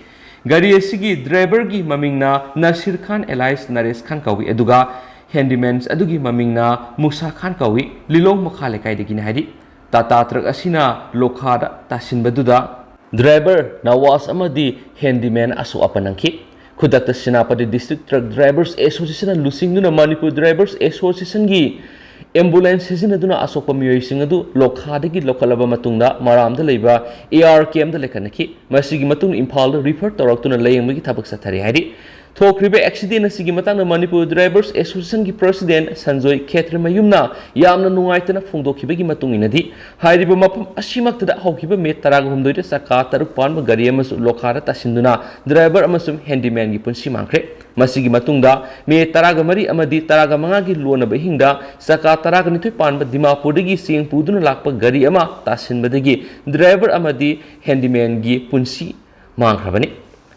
ꯒꯥꯔꯤ ꯑꯁꯤꯒꯤ driver ꯒꯤ ꯃꯃꯤꯡꯅ ꯅꯁꯤꯔ ꯈꯥꯟ alias ꯅꯔꯦꯁ ꯈꯥꯟ ꯀꯧꯏ, ꯑꯗꯨꯒ handyman ꯑꯗꯨꯒꯤ ꯃꯃꯤꯡꯅ ꯃꯨꯁꯥ ꯈꯥꯟ ꯀꯧꯏ, ꯂꯤꯂꯣꯡ ꯃꯈꯥ ꯂꯩꯀꯥꯏꯗꯒꯤꯅꯤ ꯍꯥꯏꯔꯤ꯫ Tata truck ꯑꯁꯤꯅ ꯂꯣꯈꯥꯗ ꯇꯥꯁꯤꯟꯕꯗꯨꯗ driver ꯅꯋꯥꯖ ꯑꯃꯗꯤ handyman ꯑꯁꯣꯛ ꯑꯄꯟ ꯅꯪꯈꯤ꯫ ꯈꯨꯗꯛꯇ Senapati District Truck Drivers Association ꯂꯨꯆꯤꯡꯗꯨꯅ ꯃꯅꯤꯄꯨꯔ Drivers Association ꯒꯤ ambulance ꯁꯤꯖꯤꯟꯅꯗꯨꯅ ꯑꯁꯣꯛꯄ ꯃꯤꯑꯣꯏꯁꯤꯡ ꯑꯗꯨ ꯂꯣꯈꯥꯗꯒꯤ ꯂꯧꯈꯠꯂꯕ ꯃꯇꯨꯡꯗ ꯃꯔꯥꯝꯗ ꯂꯩꯕ AR camp ꯗ ꯂꯩꯈꯠꯅꯈꯤ꯫ ꯃꯁꯤꯒꯤ ꯃꯇꯨꯡꯗ ꯏꯝꯐꯥꯜꯗ refer ꯇꯧꯔꯛꯇꯨꯅ ꯂꯥꯌꯦꯡꯕꯒꯤ ꯊꯕꯛ ꯆꯠꯊꯔꯤ ꯍꯥꯏꯔꯤ꯫ ꯊꯣꯛꯈ꯭ꯔꯤꯕ accident ꯑꯁꯤꯒꯤ ꯃꯇꯥꯡꯗ ꯃꯅꯤꯄꯨꯔ Drivers Association ꯒꯤ President ꯁꯟꯖꯣꯏ ꯈꯦꯇ꯭ꯔꯤꯃꯌꯨꯝꯅ ꯌꯥꯝꯅ ꯅꯨꯡꯉꯥꯏꯇꯅ ꯐꯣꯡꯗꯣꯛꯈꯤꯕꯒꯤ ꯃꯇꯨꯡ ꯏꯟꯅꯗꯤ, ꯍꯥꯏꯔꯤꯕ ꯃꯐꯝ ꯑꯁꯤꯃꯛꯇꯗ ꯍꯧꯈꯤꯕ ꯃꯦ ꯇꯔꯥꯒ ꯍꯨꯝꯗꯣꯏꯗ ꯆꯀꯥ ꯇꯔꯨꯛ ꯄꯥꯟꯕ ꯒꯥꯔꯤ ꯑꯃꯁꯨ ꯂꯣꯈꯥꯗ ꯇꯥꯁꯤꯟꯗꯨꯅ driver ꯑꯃꯁꯨꯡ handyman ꯒꯤ ꯄꯨꯟꯁꯤ ꯃꯥꯡꯈ꯭ꯔꯦ꯫ ꯃꯁꯤꯒꯤ ꯃꯇꯨꯡꯗ ꯃꯦ ꯇꯔꯥꯒ ꯃꯔꯤ ꯑꯃꯗꯤ ꯇꯔꯥꯒ ꯃꯉꯥꯒꯤ ꯂꯣꯟꯅꯕ ꯑꯍꯤꯡꯗ ꯆꯀꯥ ꯇꯔꯥꯒ ꯅꯤꯊꯣꯏ ꯄꯥꯟꯕ ꯗꯤꯃꯥꯄꯨꯔꯗꯒꯤ ꯆꯦꯡ ꯄꯨꯗꯨꯅ ꯂꯥꯛꯄ ꯒꯥꯔꯤ ꯑꯃ ꯇꯥꯁꯤꯟꯕꯗꯒꯤ driver ꯑꯃꯗꯤ handyman ꯒꯤ ꯄꯨꯟꯁꯤ ꯃꯥꯡꯈ꯭ꯔꯕꯅꯤ꯫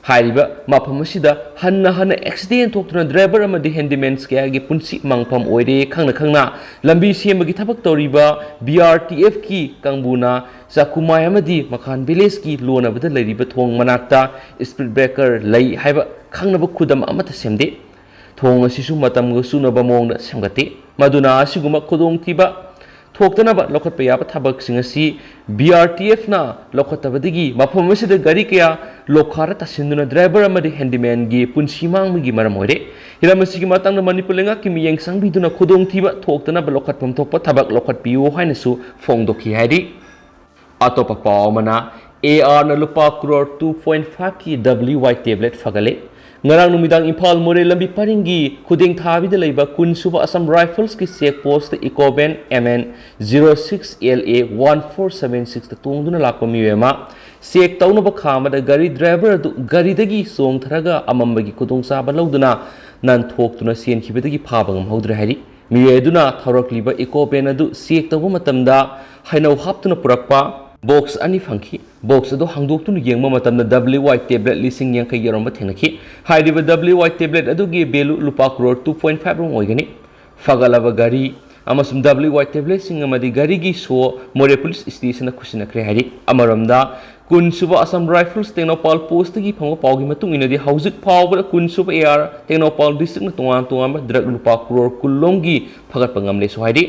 ꯍꯥꯏꯔꯤꯕ ꯃꯐꯝ ꯑꯁꯤꯗ ꯍꯟꯅ ꯍꯟꯅ accident ꯊꯣꯛꯇꯨꯅ driver ꯑꯃꯗꯤ handyman ꯀꯌꯥꯒꯤ ꯄꯨꯟꯁꯤ ꯃꯥꯡꯐꯝ ꯑꯣꯏꯔꯦ꯫ ꯈꯪꯅ ꯈꯪꯅ ꯂꯝꯕꯤ ꯁꯦꯝꯕꯒꯤ ꯊꯕꯛ ꯇꯧꯔꯤꯕ BRTF ꯀꯤ ꯀꯥꯡꯕꯨꯅ ꯆꯥꯀꯨꯃꯥꯏ ꯑꯃꯗꯤ ꯃꯈꯥꯟ village ꯀꯤ ꯂꯣꯟꯅꯕꯗ ꯂꯩꯔꯤꯕ ꯊꯣꯡ ꯃꯅꯥꯛꯇ speed breaker ꯂꯩ ꯍꯥꯏꯕ ꯈꯪꯅꯕ ꯈꯨꯗꯝ ꯑꯃꯠꯇ ꯁꯦꯝꯗꯦ꯫ ꯊꯣꯡ ꯑꯁꯤꯁꯨ ꯃꯇꯝꯒ ꯆꯨꯅꯕ ꯃꯑꯣꯡꯗ ꯁꯦꯝꯒꯠꯇꯦ꯫ ꯃꯗꯨꯅ ꯑꯁꯤꯒꯨꯝꯕ ꯈꯨꯗꯣꯡꯊꯤꯕ ꯊꯣꯛꯇꯅꯕ ꯂꯧꯈꯠꯄ ꯌꯥꯕ ꯊꯕꯛꯁꯤꯡ ꯑꯁꯤ BRTF ꯅ ꯂꯧꯈꯠꯇꯕꯗꯒꯤ ꯃꯐꯝ ꯑꯁꯤꯗ ꯒꯥꯔꯤ ꯀꯌꯥ ꯂꯣꯈꯥꯗ ꯇꯥꯁꯤꯟꯗꯨꯅ driver ꯑꯃꯗꯤ handyman ꯒꯤ ꯄꯨꯟꯁꯤ ꯃꯥꯡꯕꯒꯤ ꯃꯔꯝ ꯑꯣꯏꯔꯦ꯫ ꯍꯤꯔꯝ ꯑꯁꯤꯒꯤ ꯃꯇꯥꯡꯗ ꯃꯅꯤꯄꯨꯔ ꯂꯩꯉꯥꯛꯀꯤ ꯃꯤꯠꯌꯦꯡ ꯆꯪꯕꯤꯗꯨꯅ ꯈꯨꯗꯣꯡꯊꯤꯕ ꯊꯣꯛꯇꯅꯕ ꯂꯧꯈꯠꯐꯝ ꯊꯣꯛꯄ ꯊꯕꯛ ꯂꯧꯈꯠꯄꯤꯌꯨ ꯍꯥꯏꯅꯁꯨ ꯐꯣꯡꯗꯣꯛꯈꯤ ꯍꯥꯏꯔꯤ꯫ ꯑꯇꯣꯞꯄ ꯄꯥꯎ ꯑꯃꯅ, AR ꯅ ꯂꯨꯄꯥ crore two point five ꯀꯤ WY tablet ꯐꯒꯠꯂꯦ꯫ ꯉꯔꯥꯡ ꯅꯨꯃꯤꯗꯥꯡ ꯏꯝꯐꯥꯜ ꯃꯣꯔꯦ ꯂꯝꯕꯤ ꯄꯔꯤꯡꯒꯤ ꯈꯨꯗꯦꯡ ꯊꯥꯕꯤꯗ ꯂꯩꯕ ꯀꯨꯟ ꯁꯨꯕ Assam Rifles ꯀꯤ check post ꯇ Ecovan MN zero six LA one four seven six ꯇ ꯇꯣꯡꯗꯨꯅ ꯂꯥꯛꯄ ꯃꯤꯑꯣꯏ ꯑꯃ check ꯇꯧꯅꯕ ꯈꯥꯝꯕꯗ ꯒꯥꯔꯤ driver ꯑꯗꯨ ꯒꯥꯔꯤꯗꯒꯤ ꯆꯣꯡꯊꯔꯒ ꯑꯃꯝꯕꯒꯤ ꯈꯨꯗꯣꯡꯆꯥꯕ ꯂꯧꯗꯨꯅ ꯅꯥꯟꯊꯣꯛꯇꯨꯅ ꯆꯦꯟꯈꯤꯕꯗꯒꯤ ꯐꯥꯕ ꯉꯝꯍꯧꯗ꯭ꯔꯦ ꯍꯥꯏꯔꯤ꯫ ꯃꯤꯑꯣꯏ ꯑꯗꯨꯅ ꯊꯧꯔꯛꯂꯤꯕ Ecovan ꯑꯗꯨ check ꯇꯧꯕ ꯃꯇꯝꯗ ꯍꯩꯅꯧ ꯍꯥꯞꯇꯨꯅ ꯄꯨꯔꯛꯄ box ꯑꯅꯤ ꯐꯪꯈꯤ꯫ Box ꯑꯗꯨ ꯍꯥꯡꯗꯣꯛꯇꯨꯅ ꯌꯦꯡꯕ ꯃꯇꯝꯗ WY tablet ꯂꯤꯁꯤꯡ ꯌꯥꯡꯈꯩ ꯌꯥꯎꯔꯝꯕ ꯊꯦꯡꯅꯈꯤ꯫ ꯍꯥꯏꯔꯤꯕ WY tablet ꯑꯗꯨꯒꯤ value ꯂꯨꯄꯥ crore two point five ꯔꯣꯝ ꯑꯣꯏꯒꯅꯤ꯫ ꯐꯒꯠꯂꯕ ꯒꯥꯔꯤ ꯑꯃꯁꯨꯡ WY tablet ꯁꯤꯡ ꯑꯃꯗꯤ ꯒꯥꯔꯤꯒꯤ show ꯃꯣꯔꯦ police station ꯗ ꯈꯨꯠꯁꯤꯟꯅꯈ꯭ꯔꯦ ꯍꯥꯏꯔꯤ꯫ ꯑꯃꯔꯣꯝꯗ, ꯀꯨꯟ ꯁꯨꯕ Assam Rifles ꯇꯦꯡꯅꯧꯄꯥꯜ post ꯇꯒꯤ ꯐꯪꯕ ꯄꯥꯎꯒꯤ ꯃꯇꯨꯡ ꯏꯟꯅꯗꯤ, ꯍꯧꯖꯤꯛ ꯐꯥꯎꯕꯗ ꯀꯨꯟ ꯁꯨꯕ AR ꯇꯦꯡꯅꯧꯄꯥꯜ district ꯅ ꯇꯣꯉꯥꯟ ꯇꯣꯉꯥꯟꯕ drug ꯂꯨꯄꯥ crore ꯀꯨꯟ ꯂꯣꯝꯒꯤ ꯐꯒꯠꯄ ꯉꯝꯂꯦꯁꯨ ꯍꯥꯏꯔꯤ꯫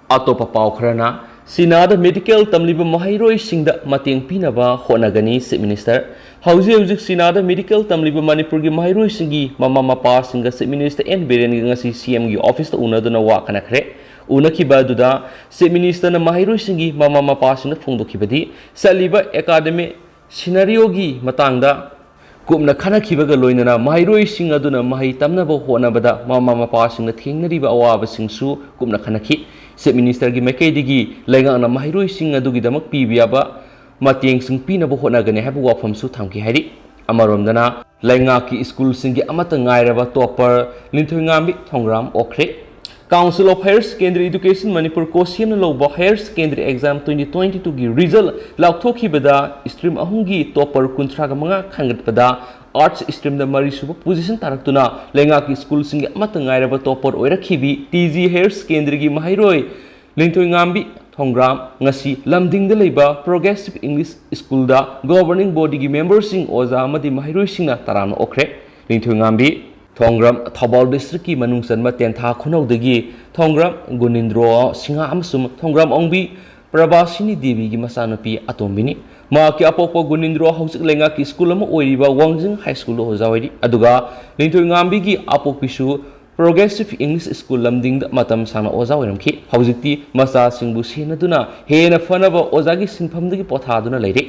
ꯑꯇꯣꯞꯄ ꯄꯥꯎ ꯈꯔꯅ, ꯆꯤꯅꯥꯗ ꯃꯦꯗꯤꯀꯦꯜ ꯇꯝꯂꯤꯕ ꯃꯍꯩꯔꯣꯏꯁꯤꯡꯗ ꯃꯇꯦꯡ ꯄꯤꯅꯕ ꯍꯣꯠꯅꯒꯅꯤ ꯆꯤꯐ ꯃꯤꯅꯤꯁꯇꯔ꯫ ꯍꯧꯖꯤꯛ ꯍꯧꯖꯤꯛ ꯆꯤꯅꯥꯗ ꯃꯦꯗꯤꯀꯦꯜ ꯇꯝꯂꯤꯕ ꯃꯅꯤꯄꯨꯔꯒꯤ ꯃꯍꯩꯔꯣꯏꯁꯤꯡꯒꯤ ꯃꯃꯥ ꯃꯄꯥꯁꯤꯡꯒ ꯆꯤꯐ ꯃꯤꯅꯤꯁꯇꯔ ꯑꯦꯟ ꯕꯤꯔꯦꯟꯒ ꯉꯁꯤ ꯁꯤ ꯑꯦꯝꯒꯤ ꯑꯣꯐꯤꯁꯇ ꯎꯅꯗꯨꯅ ꯋꯥ ꯈꯟꯅꯈ꯭ꯔꯦ꯫ ꯎꯅꯈꯤꯕ ꯑꯗꯨꯗ ꯆꯤꯐ ꯃꯤꯅꯤꯁꯇꯔꯅ ꯃꯍꯩꯔꯣꯏꯁꯤꯡꯒꯤ ꯃꯃꯥ ꯃꯄꯥꯁꯤꯡꯗ ꯐꯣꯡꯗꯣꯛꯈꯤꯕꯗꯤ, ꯆꯠꯂꯤꯕ ꯑꯦꯀꯥꯗꯃꯤꯛ ꯁꯤꯅꯥꯔꯤꯑꯣꯒꯤ ꯃꯇꯥꯡꯗ ꯀꯨꯞꯅ ꯈꯟꯅꯈꯤꯕꯒ ꯂꯣꯏꯅꯅ ꯃꯍꯩꯔꯣꯏꯁꯤꯡ ꯑꯗꯨꯅ ꯃꯍꯩ ꯇꯝꯅꯕ ꯍꯣꯠꯅꯕꯗ ꯃꯃꯥ ꯃꯄꯥꯁꯤꯡꯅ ꯊꯦꯡꯅꯔꯤꯕ ꯑꯋꯥꯕꯁꯤꯡꯁꯨ ꯀꯨꯞꯅ ꯈꯟꯅꯈꯤ꯫ ꯆꯤꯐ ꯃꯤꯅꯤꯁꯇꯔꯒꯤ ꯃꯥꯏꯀꯩꯗꯒꯤ ꯂꯩꯉꯥꯛꯅ ꯃꯍꯩꯔꯣꯏꯁꯤꯡ ꯑꯗꯨꯒꯤꯗꯃꯛ ꯄꯤꯕ ꯌꯥꯕ ꯃꯇꯦꯡꯁꯤꯡ ꯄꯤꯅꯕ ꯍꯣꯠꯅꯒꯅꯤ ꯍꯥꯏꯕ ꯋꯥꯐꯝꯁꯨ ꯊꯝꯈꯤ ꯍꯥꯏꯔꯤ꯫ ꯑꯃꯔꯣꯝꯗꯅ, ꯂꯩꯉꯥꯛꯀꯤ ꯁ꯭ꯀꯨꯜꯁꯤꯡꯒꯤ ꯑꯃꯠꯇ ꯉꯥꯏꯔꯕ ꯇꯣꯞꯄꯔ ꯂꯤꯟꯊꯣꯏꯉꯥꯝꯕꯤ ꯊꯣꯡꯒ꯭ꯔꯥꯝ ꯑꯣꯛꯈ꯭ꯔꯦ꯫ Council of Higher Secondary Education Manipur ꯀꯣꯁꯤꯌꯝꯅ ꯂꯧꯕ higher secondary exam twenty twenty ꯇꯨꯒꯤ ꯔꯤꯖꯜ ꯂꯥꯎꯊꯣꯛꯈꯤꯕꯗ ꯁ꯭ꯇ꯭ꯔꯤꯝ ꯑꯍꯨꯝꯒꯤ ꯇꯣꯞꯄꯔ ꯀꯨꯟꯊ꯭ꯔꯥꯒ ꯃꯉꯥ ꯈꯟꯒꯠꯄꯗ ꯑꯥꯔꯠꯁ ꯁ꯭ꯇ꯭ꯔꯤꯝꯗ ꯃꯔꯤꯁꯨꯕ ꯄꯣꯖꯤꯁꯟ ꯇꯥꯔꯛꯇꯨꯅ ꯂꯩꯉꯥꯛꯀꯤ ꯁ꯭ꯀꯨꯜꯁꯤꯡꯒꯤ ꯑꯃꯠꯇ ꯉꯥꯏꯔꯕ ꯇꯣꯞꯄꯔ ꯑꯣꯏꯔꯛꯈꯤꯕꯤ ꯇꯤ ꯖꯤ ꯍꯥꯌꯔ ꯁꯦꯀꯦꯟꯗꯔꯤꯒꯤ ꯃꯍꯩꯔꯣꯏ ꯂꯤꯟꯊꯣꯏꯉꯥꯝꯕꯤ ꯊꯣꯡꯒ꯭ꯔꯥꯝ ꯉꯁꯤ ꯂꯝꯗꯤꯡꯗ ꯂꯩꯕ ꯄ꯭ꯔꯣꯒ꯭ꯔꯦꯁꯤꯚ ꯏꯪꯂꯤꯁ ꯁ꯭ꯀꯨꯜꯗ ꯒꯣꯕꯔꯅꯤꯡ ꯕꯣꯗꯤꯒꯤ ꯃꯦꯝꯕꯔꯁꯤꯡ, ꯑꯣꯖꯥ ꯑꯃꯗꯤ ꯃꯍꯩꯔꯣꯏꯁꯤꯡꯅ ꯇꯔꯥꯝꯅ ꯑꯣꯛꯈ꯭ꯔꯦ꯫ ꯂꯤꯟꯊꯣꯏꯉꯥꯝꯕꯤ ꯊꯣꯡꯒ꯭ꯔꯥꯝ ꯊꯧꯕꯥꯜ ꯗꯤꯁꯇ꯭ꯔꯤꯛꯀꯤ ꯃꯅꯨꯡ ꯆꯟꯕ ꯇꯦꯟꯊꯥ ꯈꯨꯅꯧꯗꯒꯤ ꯊꯣꯡꯒ꯭ꯔꯥꯝ ꯒꯨꯅꯤꯟꯗ꯭ꯔꯣ ꯁꯤꯡꯍꯥ ꯑꯃꯁꯨꯡ ꯊꯣꯡꯒ꯭ꯔꯥꯝ ꯑꯣꯡꯕꯤ ꯄ꯭ꯔꯚꯥꯁꯤꯅꯤ ꯗꯦꯕꯤꯒꯤ ꯃꯆꯥꯅꯨꯄꯤ ꯑꯇꯣꯝꯕꯤꯅꯤ꯫ ꯃꯍꯥꯛꯀꯤ ꯑꯄꯣꯛꯄ ꯒꯨꯅꯤꯟꯗ꯭ꯔꯣ ꯍꯧꯖꯤꯛ ꯂꯩꯉꯥꯛꯀꯤ ꯁ꯭ꯀꯨꯜ ꯑꯃ ꯑꯣꯏꯔꯤꯕ ꯋꯥꯡꯖꯤꯡ ꯍꯥꯏ ꯁ꯭ꯀꯨꯜꯗ ꯑꯣꯖꯥ ꯑꯣꯏꯔꯤ꯫ ꯑꯗꯨꯒ ꯂꯤꯟꯊꯣꯏꯉꯥꯝꯕꯤꯒꯤ ꯑꯄꯣꯛꯄꯤꯁꯨ ꯄ꯭ꯔꯣꯒ꯭ꯔꯦꯁꯤꯚ ꯏꯪꯂꯤꯁ ꯁ꯭ꯀꯨꯜ ꯂꯝꯗꯤꯡꯗ ꯃꯇꯝ ꯁꯥꯡꯅ ꯑꯣꯖꯥ ꯑꯣꯏꯔꯝꯈꯤ꯫ ꯍꯧꯖꯤꯛꯇꯤ ꯃꯆꯥꯁꯤꯡꯕꯨ ꯁꯦꯟꯅꯗꯨꯅ ꯍꯦꯟꯅ ꯐꯅꯕ ꯑꯣꯖꯥꯒꯤ ꯁꯤꯟꯐꯝꯗꯒꯤ ꯄꯣꯊꯥꯗꯨꯅ ꯂꯩꯔꯤ꯫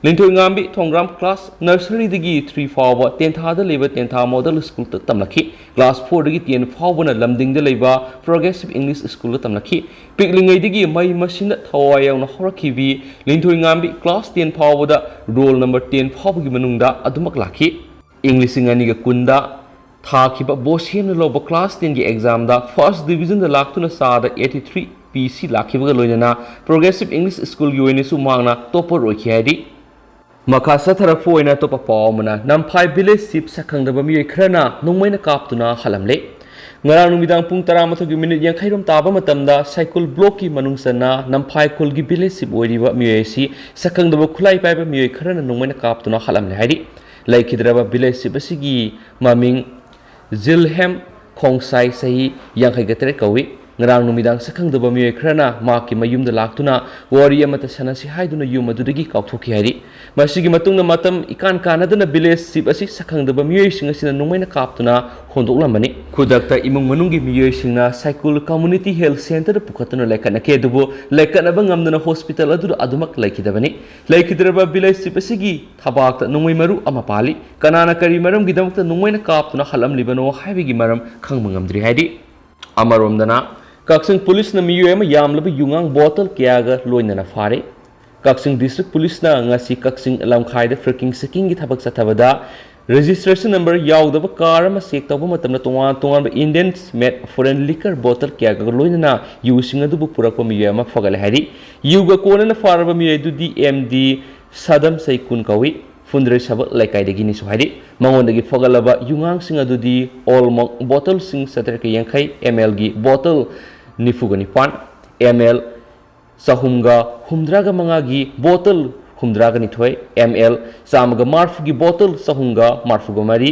ꯂꯤꯟꯊꯣꯏꯉꯥꯝꯕꯤ ꯊꯣꯡꯒ꯭ꯔꯥꯝ ꯀ꯭ꯂꯥꯁ ꯅꯔꯁꯔꯤꯗꯒꯤ ꯊ꯭ꯔꯤ ꯐꯥꯎꯕ ꯇꯦꯟꯊꯥꯗ ꯂꯩꯕ ꯇꯦꯟꯊꯥ ꯃꯣꯗꯦꯜ ꯁ꯭ꯀꯨꯜꯗ ꯇꯝꯂꯛꯈꯤ꯫ ꯀ꯭ꯂꯥꯁ ꯐꯣꯔꯗꯒꯤ ꯇꯦꯟ ꯐꯥꯎꯕꯅ ꯂꯝꯗꯤꯡꯗ ꯂꯩꯕ ꯄ꯭ꯔꯣꯒ꯭ꯔꯦꯁꯤꯚ ꯏꯪꯂꯤꯁ ꯁ꯭ꯀꯨꯜꯗ ꯇꯝꯂꯛꯈꯤ꯫ ꯄꯤꯛꯂꯤꯉꯩꯗꯒꯤ ꯃꯍꯩ ꯃꯁꯤꯡꯗ ꯊꯋꯥꯏ ꯌꯥꯎꯅ ꯍꯧꯔꯛꯈꯤꯕꯤ ꯂꯤꯟꯊꯣꯏꯉꯥꯝꯕꯤ ꯀ꯭ꯂꯥꯁ ꯇꯦꯟ ꯐꯥꯎꯕꯗ ꯔꯣꯜ ꯅꯝꯕꯔ ꯇꯦꯟ ꯐꯥꯎꯕꯒꯤ ꯃꯅꯨꯡꯗ ꯑꯗꯨꯃꯛ ꯂꯥꯛꯈꯤ꯫ ꯏꯪ ꯂꯤꯁꯤꯡ ꯑꯅꯤꯒ ꯀꯨꯟꯗ ꯊꯥꯈꯤꯕ ꯕꯣꯁꯦꯝꯅ ꯂꯧꯕ ꯀ꯭ꯂꯥꯁ ꯇꯦꯟꯒꯤ ꯑꯦꯛꯖꯥꯝꯗ ꯐꯥꯔꯁ ꯗꯤꯕꯤꯖꯟꯗ ꯂꯥꯛꯇꯨꯅ ꯆꯥꯗ ꯑꯩꯠꯇꯤ ꯊ꯭ꯔꯤ ꯄꯤ ꯁꯤ ꯂꯥꯛꯈꯤꯕꯒ ꯂꯣꯏꯅꯅ ꯄ꯭ꯔꯣꯒ꯭ꯔꯦꯁꯤꯚ ꯏꯪꯂꯤꯁ ꯁ꯭ꯀꯨꯜꯒꯤ ꯑꯣꯏꯅꯁꯨ ꯃꯍꯥꯛꯅ ꯇꯣꯞꯄꯔ ꯑꯣꯏꯈꯤ ꯍꯥꯏꯔꯤ꯫ ꯃꯈꯥ ꯆꯠꯊꯔꯛꯄ ꯑꯣꯏꯅ ꯑꯇꯣꯞꯄ ꯄꯥꯎ ꯑꯃꯅ, ꯅꯝꯐꯥꯏ ꯚꯤꯂꯦꯖ ꯆꯤꯐ ꯁꯛꯈꯪꯗꯕ ꯃꯤꯑꯣꯏ ꯈꯔꯅ ꯅꯣꯡꯃꯩꯅ ꯀꯥꯞꯇꯨꯅ ꯍꯥꯠꯂꯝꯂꯦ꯫ ꯉꯔꯥꯡ ꯅꯨꯃꯤꯗꯥꯡ ꯄꯨꯡ ꯇꯔꯥꯃꯥꯊꯣꯏꯒꯤ ꯃꯤꯅꯤꯠ ꯌꯥꯡꯈꯩꯔꯣꯝ ꯇꯥꯕ ꯃꯇꯝꯗ ꯁꯥꯏꯀꯨꯜ ꯕ꯭ꯂꯣꯛꯀꯤ ꯃꯅꯨꯡ ꯆꯟꯅ ꯅꯝꯐꯥꯏ ꯈꯨꯜꯒꯤ ꯚꯤꯂꯦꯖ ꯆꯤꯐ ꯑꯣꯏꯔꯤꯕ ꯃꯤꯑꯣꯏ ꯑꯁꯤ ꯁꯛꯈꯪꯗꯕ ꯈꯨꯠꯂꯥꯏ ꯄꯥꯏꯕ ꯃꯤꯑꯣꯏ ꯈꯔꯅ ꯅꯣꯡꯃꯩꯅ ꯀꯥꯞꯇꯨꯅ ꯍꯥꯠꯂꯝꯂꯦ ꯍꯥꯏꯔꯤ꯫ ꯂꯩꯈꯤꯗ꯭ꯔꯕ ꯚꯤꯂꯦꯖ ꯆꯤꯐ ꯑꯁꯤꯒꯤ ꯃꯃꯤꯡ ꯖꯤꯜꯍꯦꯝ ꯈꯣꯡꯁꯥꯏ, ꯆꯍꯤ ꯌꯥꯡꯈꯩꯒ ꯇꯔꯦꯠ ꯀꯧꯏ꯫ ꯉꯔꯥꯡ ꯅꯨꯃꯤꯗꯥꯡ ꯁꯛꯈꯪꯗꯕ ꯃꯤꯑꯣꯏ ꯈꯔꯅ ꯃꯍꯥꯛꯀꯤ ꯃꯌꯨꯝꯗ ꯂꯥꯛꯇꯨꯅ ꯋꯥꯔꯤ ꯑꯃꯠꯇ ꯁꯥꯟꯅꯁꯤ ꯍꯥꯏꯗꯨꯅ ꯌꯨꯝ ꯑꯗꯨꯗꯒꯤ ꯀꯥꯎꯊꯣꯛꯈꯤ ꯍꯥꯏꯔꯤ꯫ ꯃꯁꯤꯒꯤ ꯃꯇꯨꯡꯗ ꯃꯇꯝ ꯏꯀꯥꯟ ꯀꯥꯟꯅꯗꯅ village chief ꯑꯁꯤ ꯁꯛꯈꯪꯗꯕ ꯃꯤꯑꯣꯏꯁꯤꯡ ꯑꯁꯤꯅ ꯅꯣꯡꯃꯩꯅ ꯀꯥꯞꯇꯨꯅ ꯍꯣꯟꯗꯣꯛꯂꯝꯕꯅꯤ꯫ ꯈꯨꯗꯛꯇ ꯏꯃꯨꯡ ꯃꯅꯨꯡꯒꯤ ꯃꯤꯑꯣꯏꯁꯤꯡꯅ ꯁꯥꯏꯀꯨꯜ Community Health Centreꯗ ꯄꯨꯈꯠꯇꯨꯅ ꯂꯥꯏꯀꯠꯅꯈꯤ, ꯑꯗꯨꯕꯨ ꯂꯥꯏꯀꯠꯅꯕ ꯉꯝꯗꯅ hospital ꯑꯗꯨꯗ ꯑꯗꯨꯃꯛ ꯂꯩꯈꯤꯗꯕꯅꯤ꯫ ꯂꯩꯈꯤꯗ꯭ꯔꯕ village chief ꯑꯁꯤꯒꯤ ꯊꯕꯥꯛꯇ ꯅꯣꯡꯃꯩ ꯃꯔꯨ ꯑꯃ ꯄꯥꯜꯂꯤ꯫ ꯀꯅꯥꯅ ꯀꯔꯤ ꯃꯔꯝꯒꯤꯗꯃꯛꯇ ꯅꯣꯡꯃꯩꯅ ꯀꯥꯞꯇꯨꯅ ꯍꯥꯠꯂꯝꯂꯤꯕꯅꯣ ꯍꯥꯏꯕꯒꯤ ꯃꯔꯝ ꯈꯪꯕ ꯉꯝꯗ꯭ꯔꯤ ꯍꯥꯏꯔꯤ꯫ ꯑꯃꯔꯣꯝꯗꯅ, ꯀꯛꯆꯤꯡ ꯄꯨꯂꯤꯁꯅ ꯃꯤꯑꯣꯏ ꯑꯃ ꯌꯥꯝꯂꯕ ꯌꯨꯉꯥꯡ bottle ꯀꯌꯥꯒ ꯂꯣꯏꯅꯅ ꯐꯥꯔꯦ꯫ ꯀꯛꯆꯤꯡ district ꯄꯨꯂꯤꯁꯅ ꯉꯁꯤ ꯀꯛꯆꯤꯡ ꯂꯝꯈꯥꯏꯗ ꯐ꯭ꯔꯤꯀꯤꯡ ꯆꯦꯀꯤꯡꯒꯤ ꯊꯕꯛ ꯆꯠꯊꯕꯗ registration number ꯌꯥꯎꯗꯕ car ꯑꯃ check ꯇꯧꯕ ꯃꯇꯝꯗ ꯇꯣꯉꯥꯟ ꯇꯣꯉꯥꯟꯕ Indian made foreign liquor bottle ꯀꯌꯥꯒ ꯂꯣꯏꯅꯅ ꯌꯨꯁꯤꯡ ꯑꯗꯨꯕꯨ ꯄꯨꯔꯛꯄ ꯃꯤꯑꯣꯏ ꯑꯃ ꯐꯒꯠꯂꯦ ꯍꯥꯏꯔꯤ꯫ ꯌꯨꯒ ꯀꯣꯟꯅꯅ ꯐꯥꯔꯕ ꯃꯤꯑꯣꯏ ꯑꯗꯨꯗꯤ M D ꯁꯥꯗꯝ ꯁꯩꯀꯨꯟ ꯀꯧꯏ꯫ ꯐꯨꯟꯗ꯭ꯔꯩꯁꯥꯕ ꯂꯩꯀꯥꯏꯗꯒꯤꯅꯤꯁꯨ ꯍꯥꯏꯔꯤ꯫ ꯃꯉꯣꯟꯗꯒꯤ ꯐꯒꯠꯂꯕ ꯌꯨꯉꯥꯡꯁꯤꯡ ꯑꯗꯨꯗꯤ Old Monk bottleꯁꯤꯡ ꯆꯥꯇ꯭ꯔꯦꯠꯀ ꯌꯥꯡꯈꯩ mlꯒꯤ bottle ꯅꯤꯐꯨꯒ ꯅꯤꯄꯥꯟ, ml ꯆꯍꯨꯝꯒ ꯍꯨꯝꯗ꯭ꯔꯥꯒ ꯃꯉꯥꯒꯤ bottle ꯍꯨꯝꯗ꯭ꯔꯥꯒ ꯅꯤꯊꯣꯏ, ml ꯆꯥꯝꯃꯒ ꯃꯔꯐꯨꯒꯤ bottle ꯆꯍꯨꯝꯒ ꯃꯔꯐꯨꯒ ꯃꯔꯤ,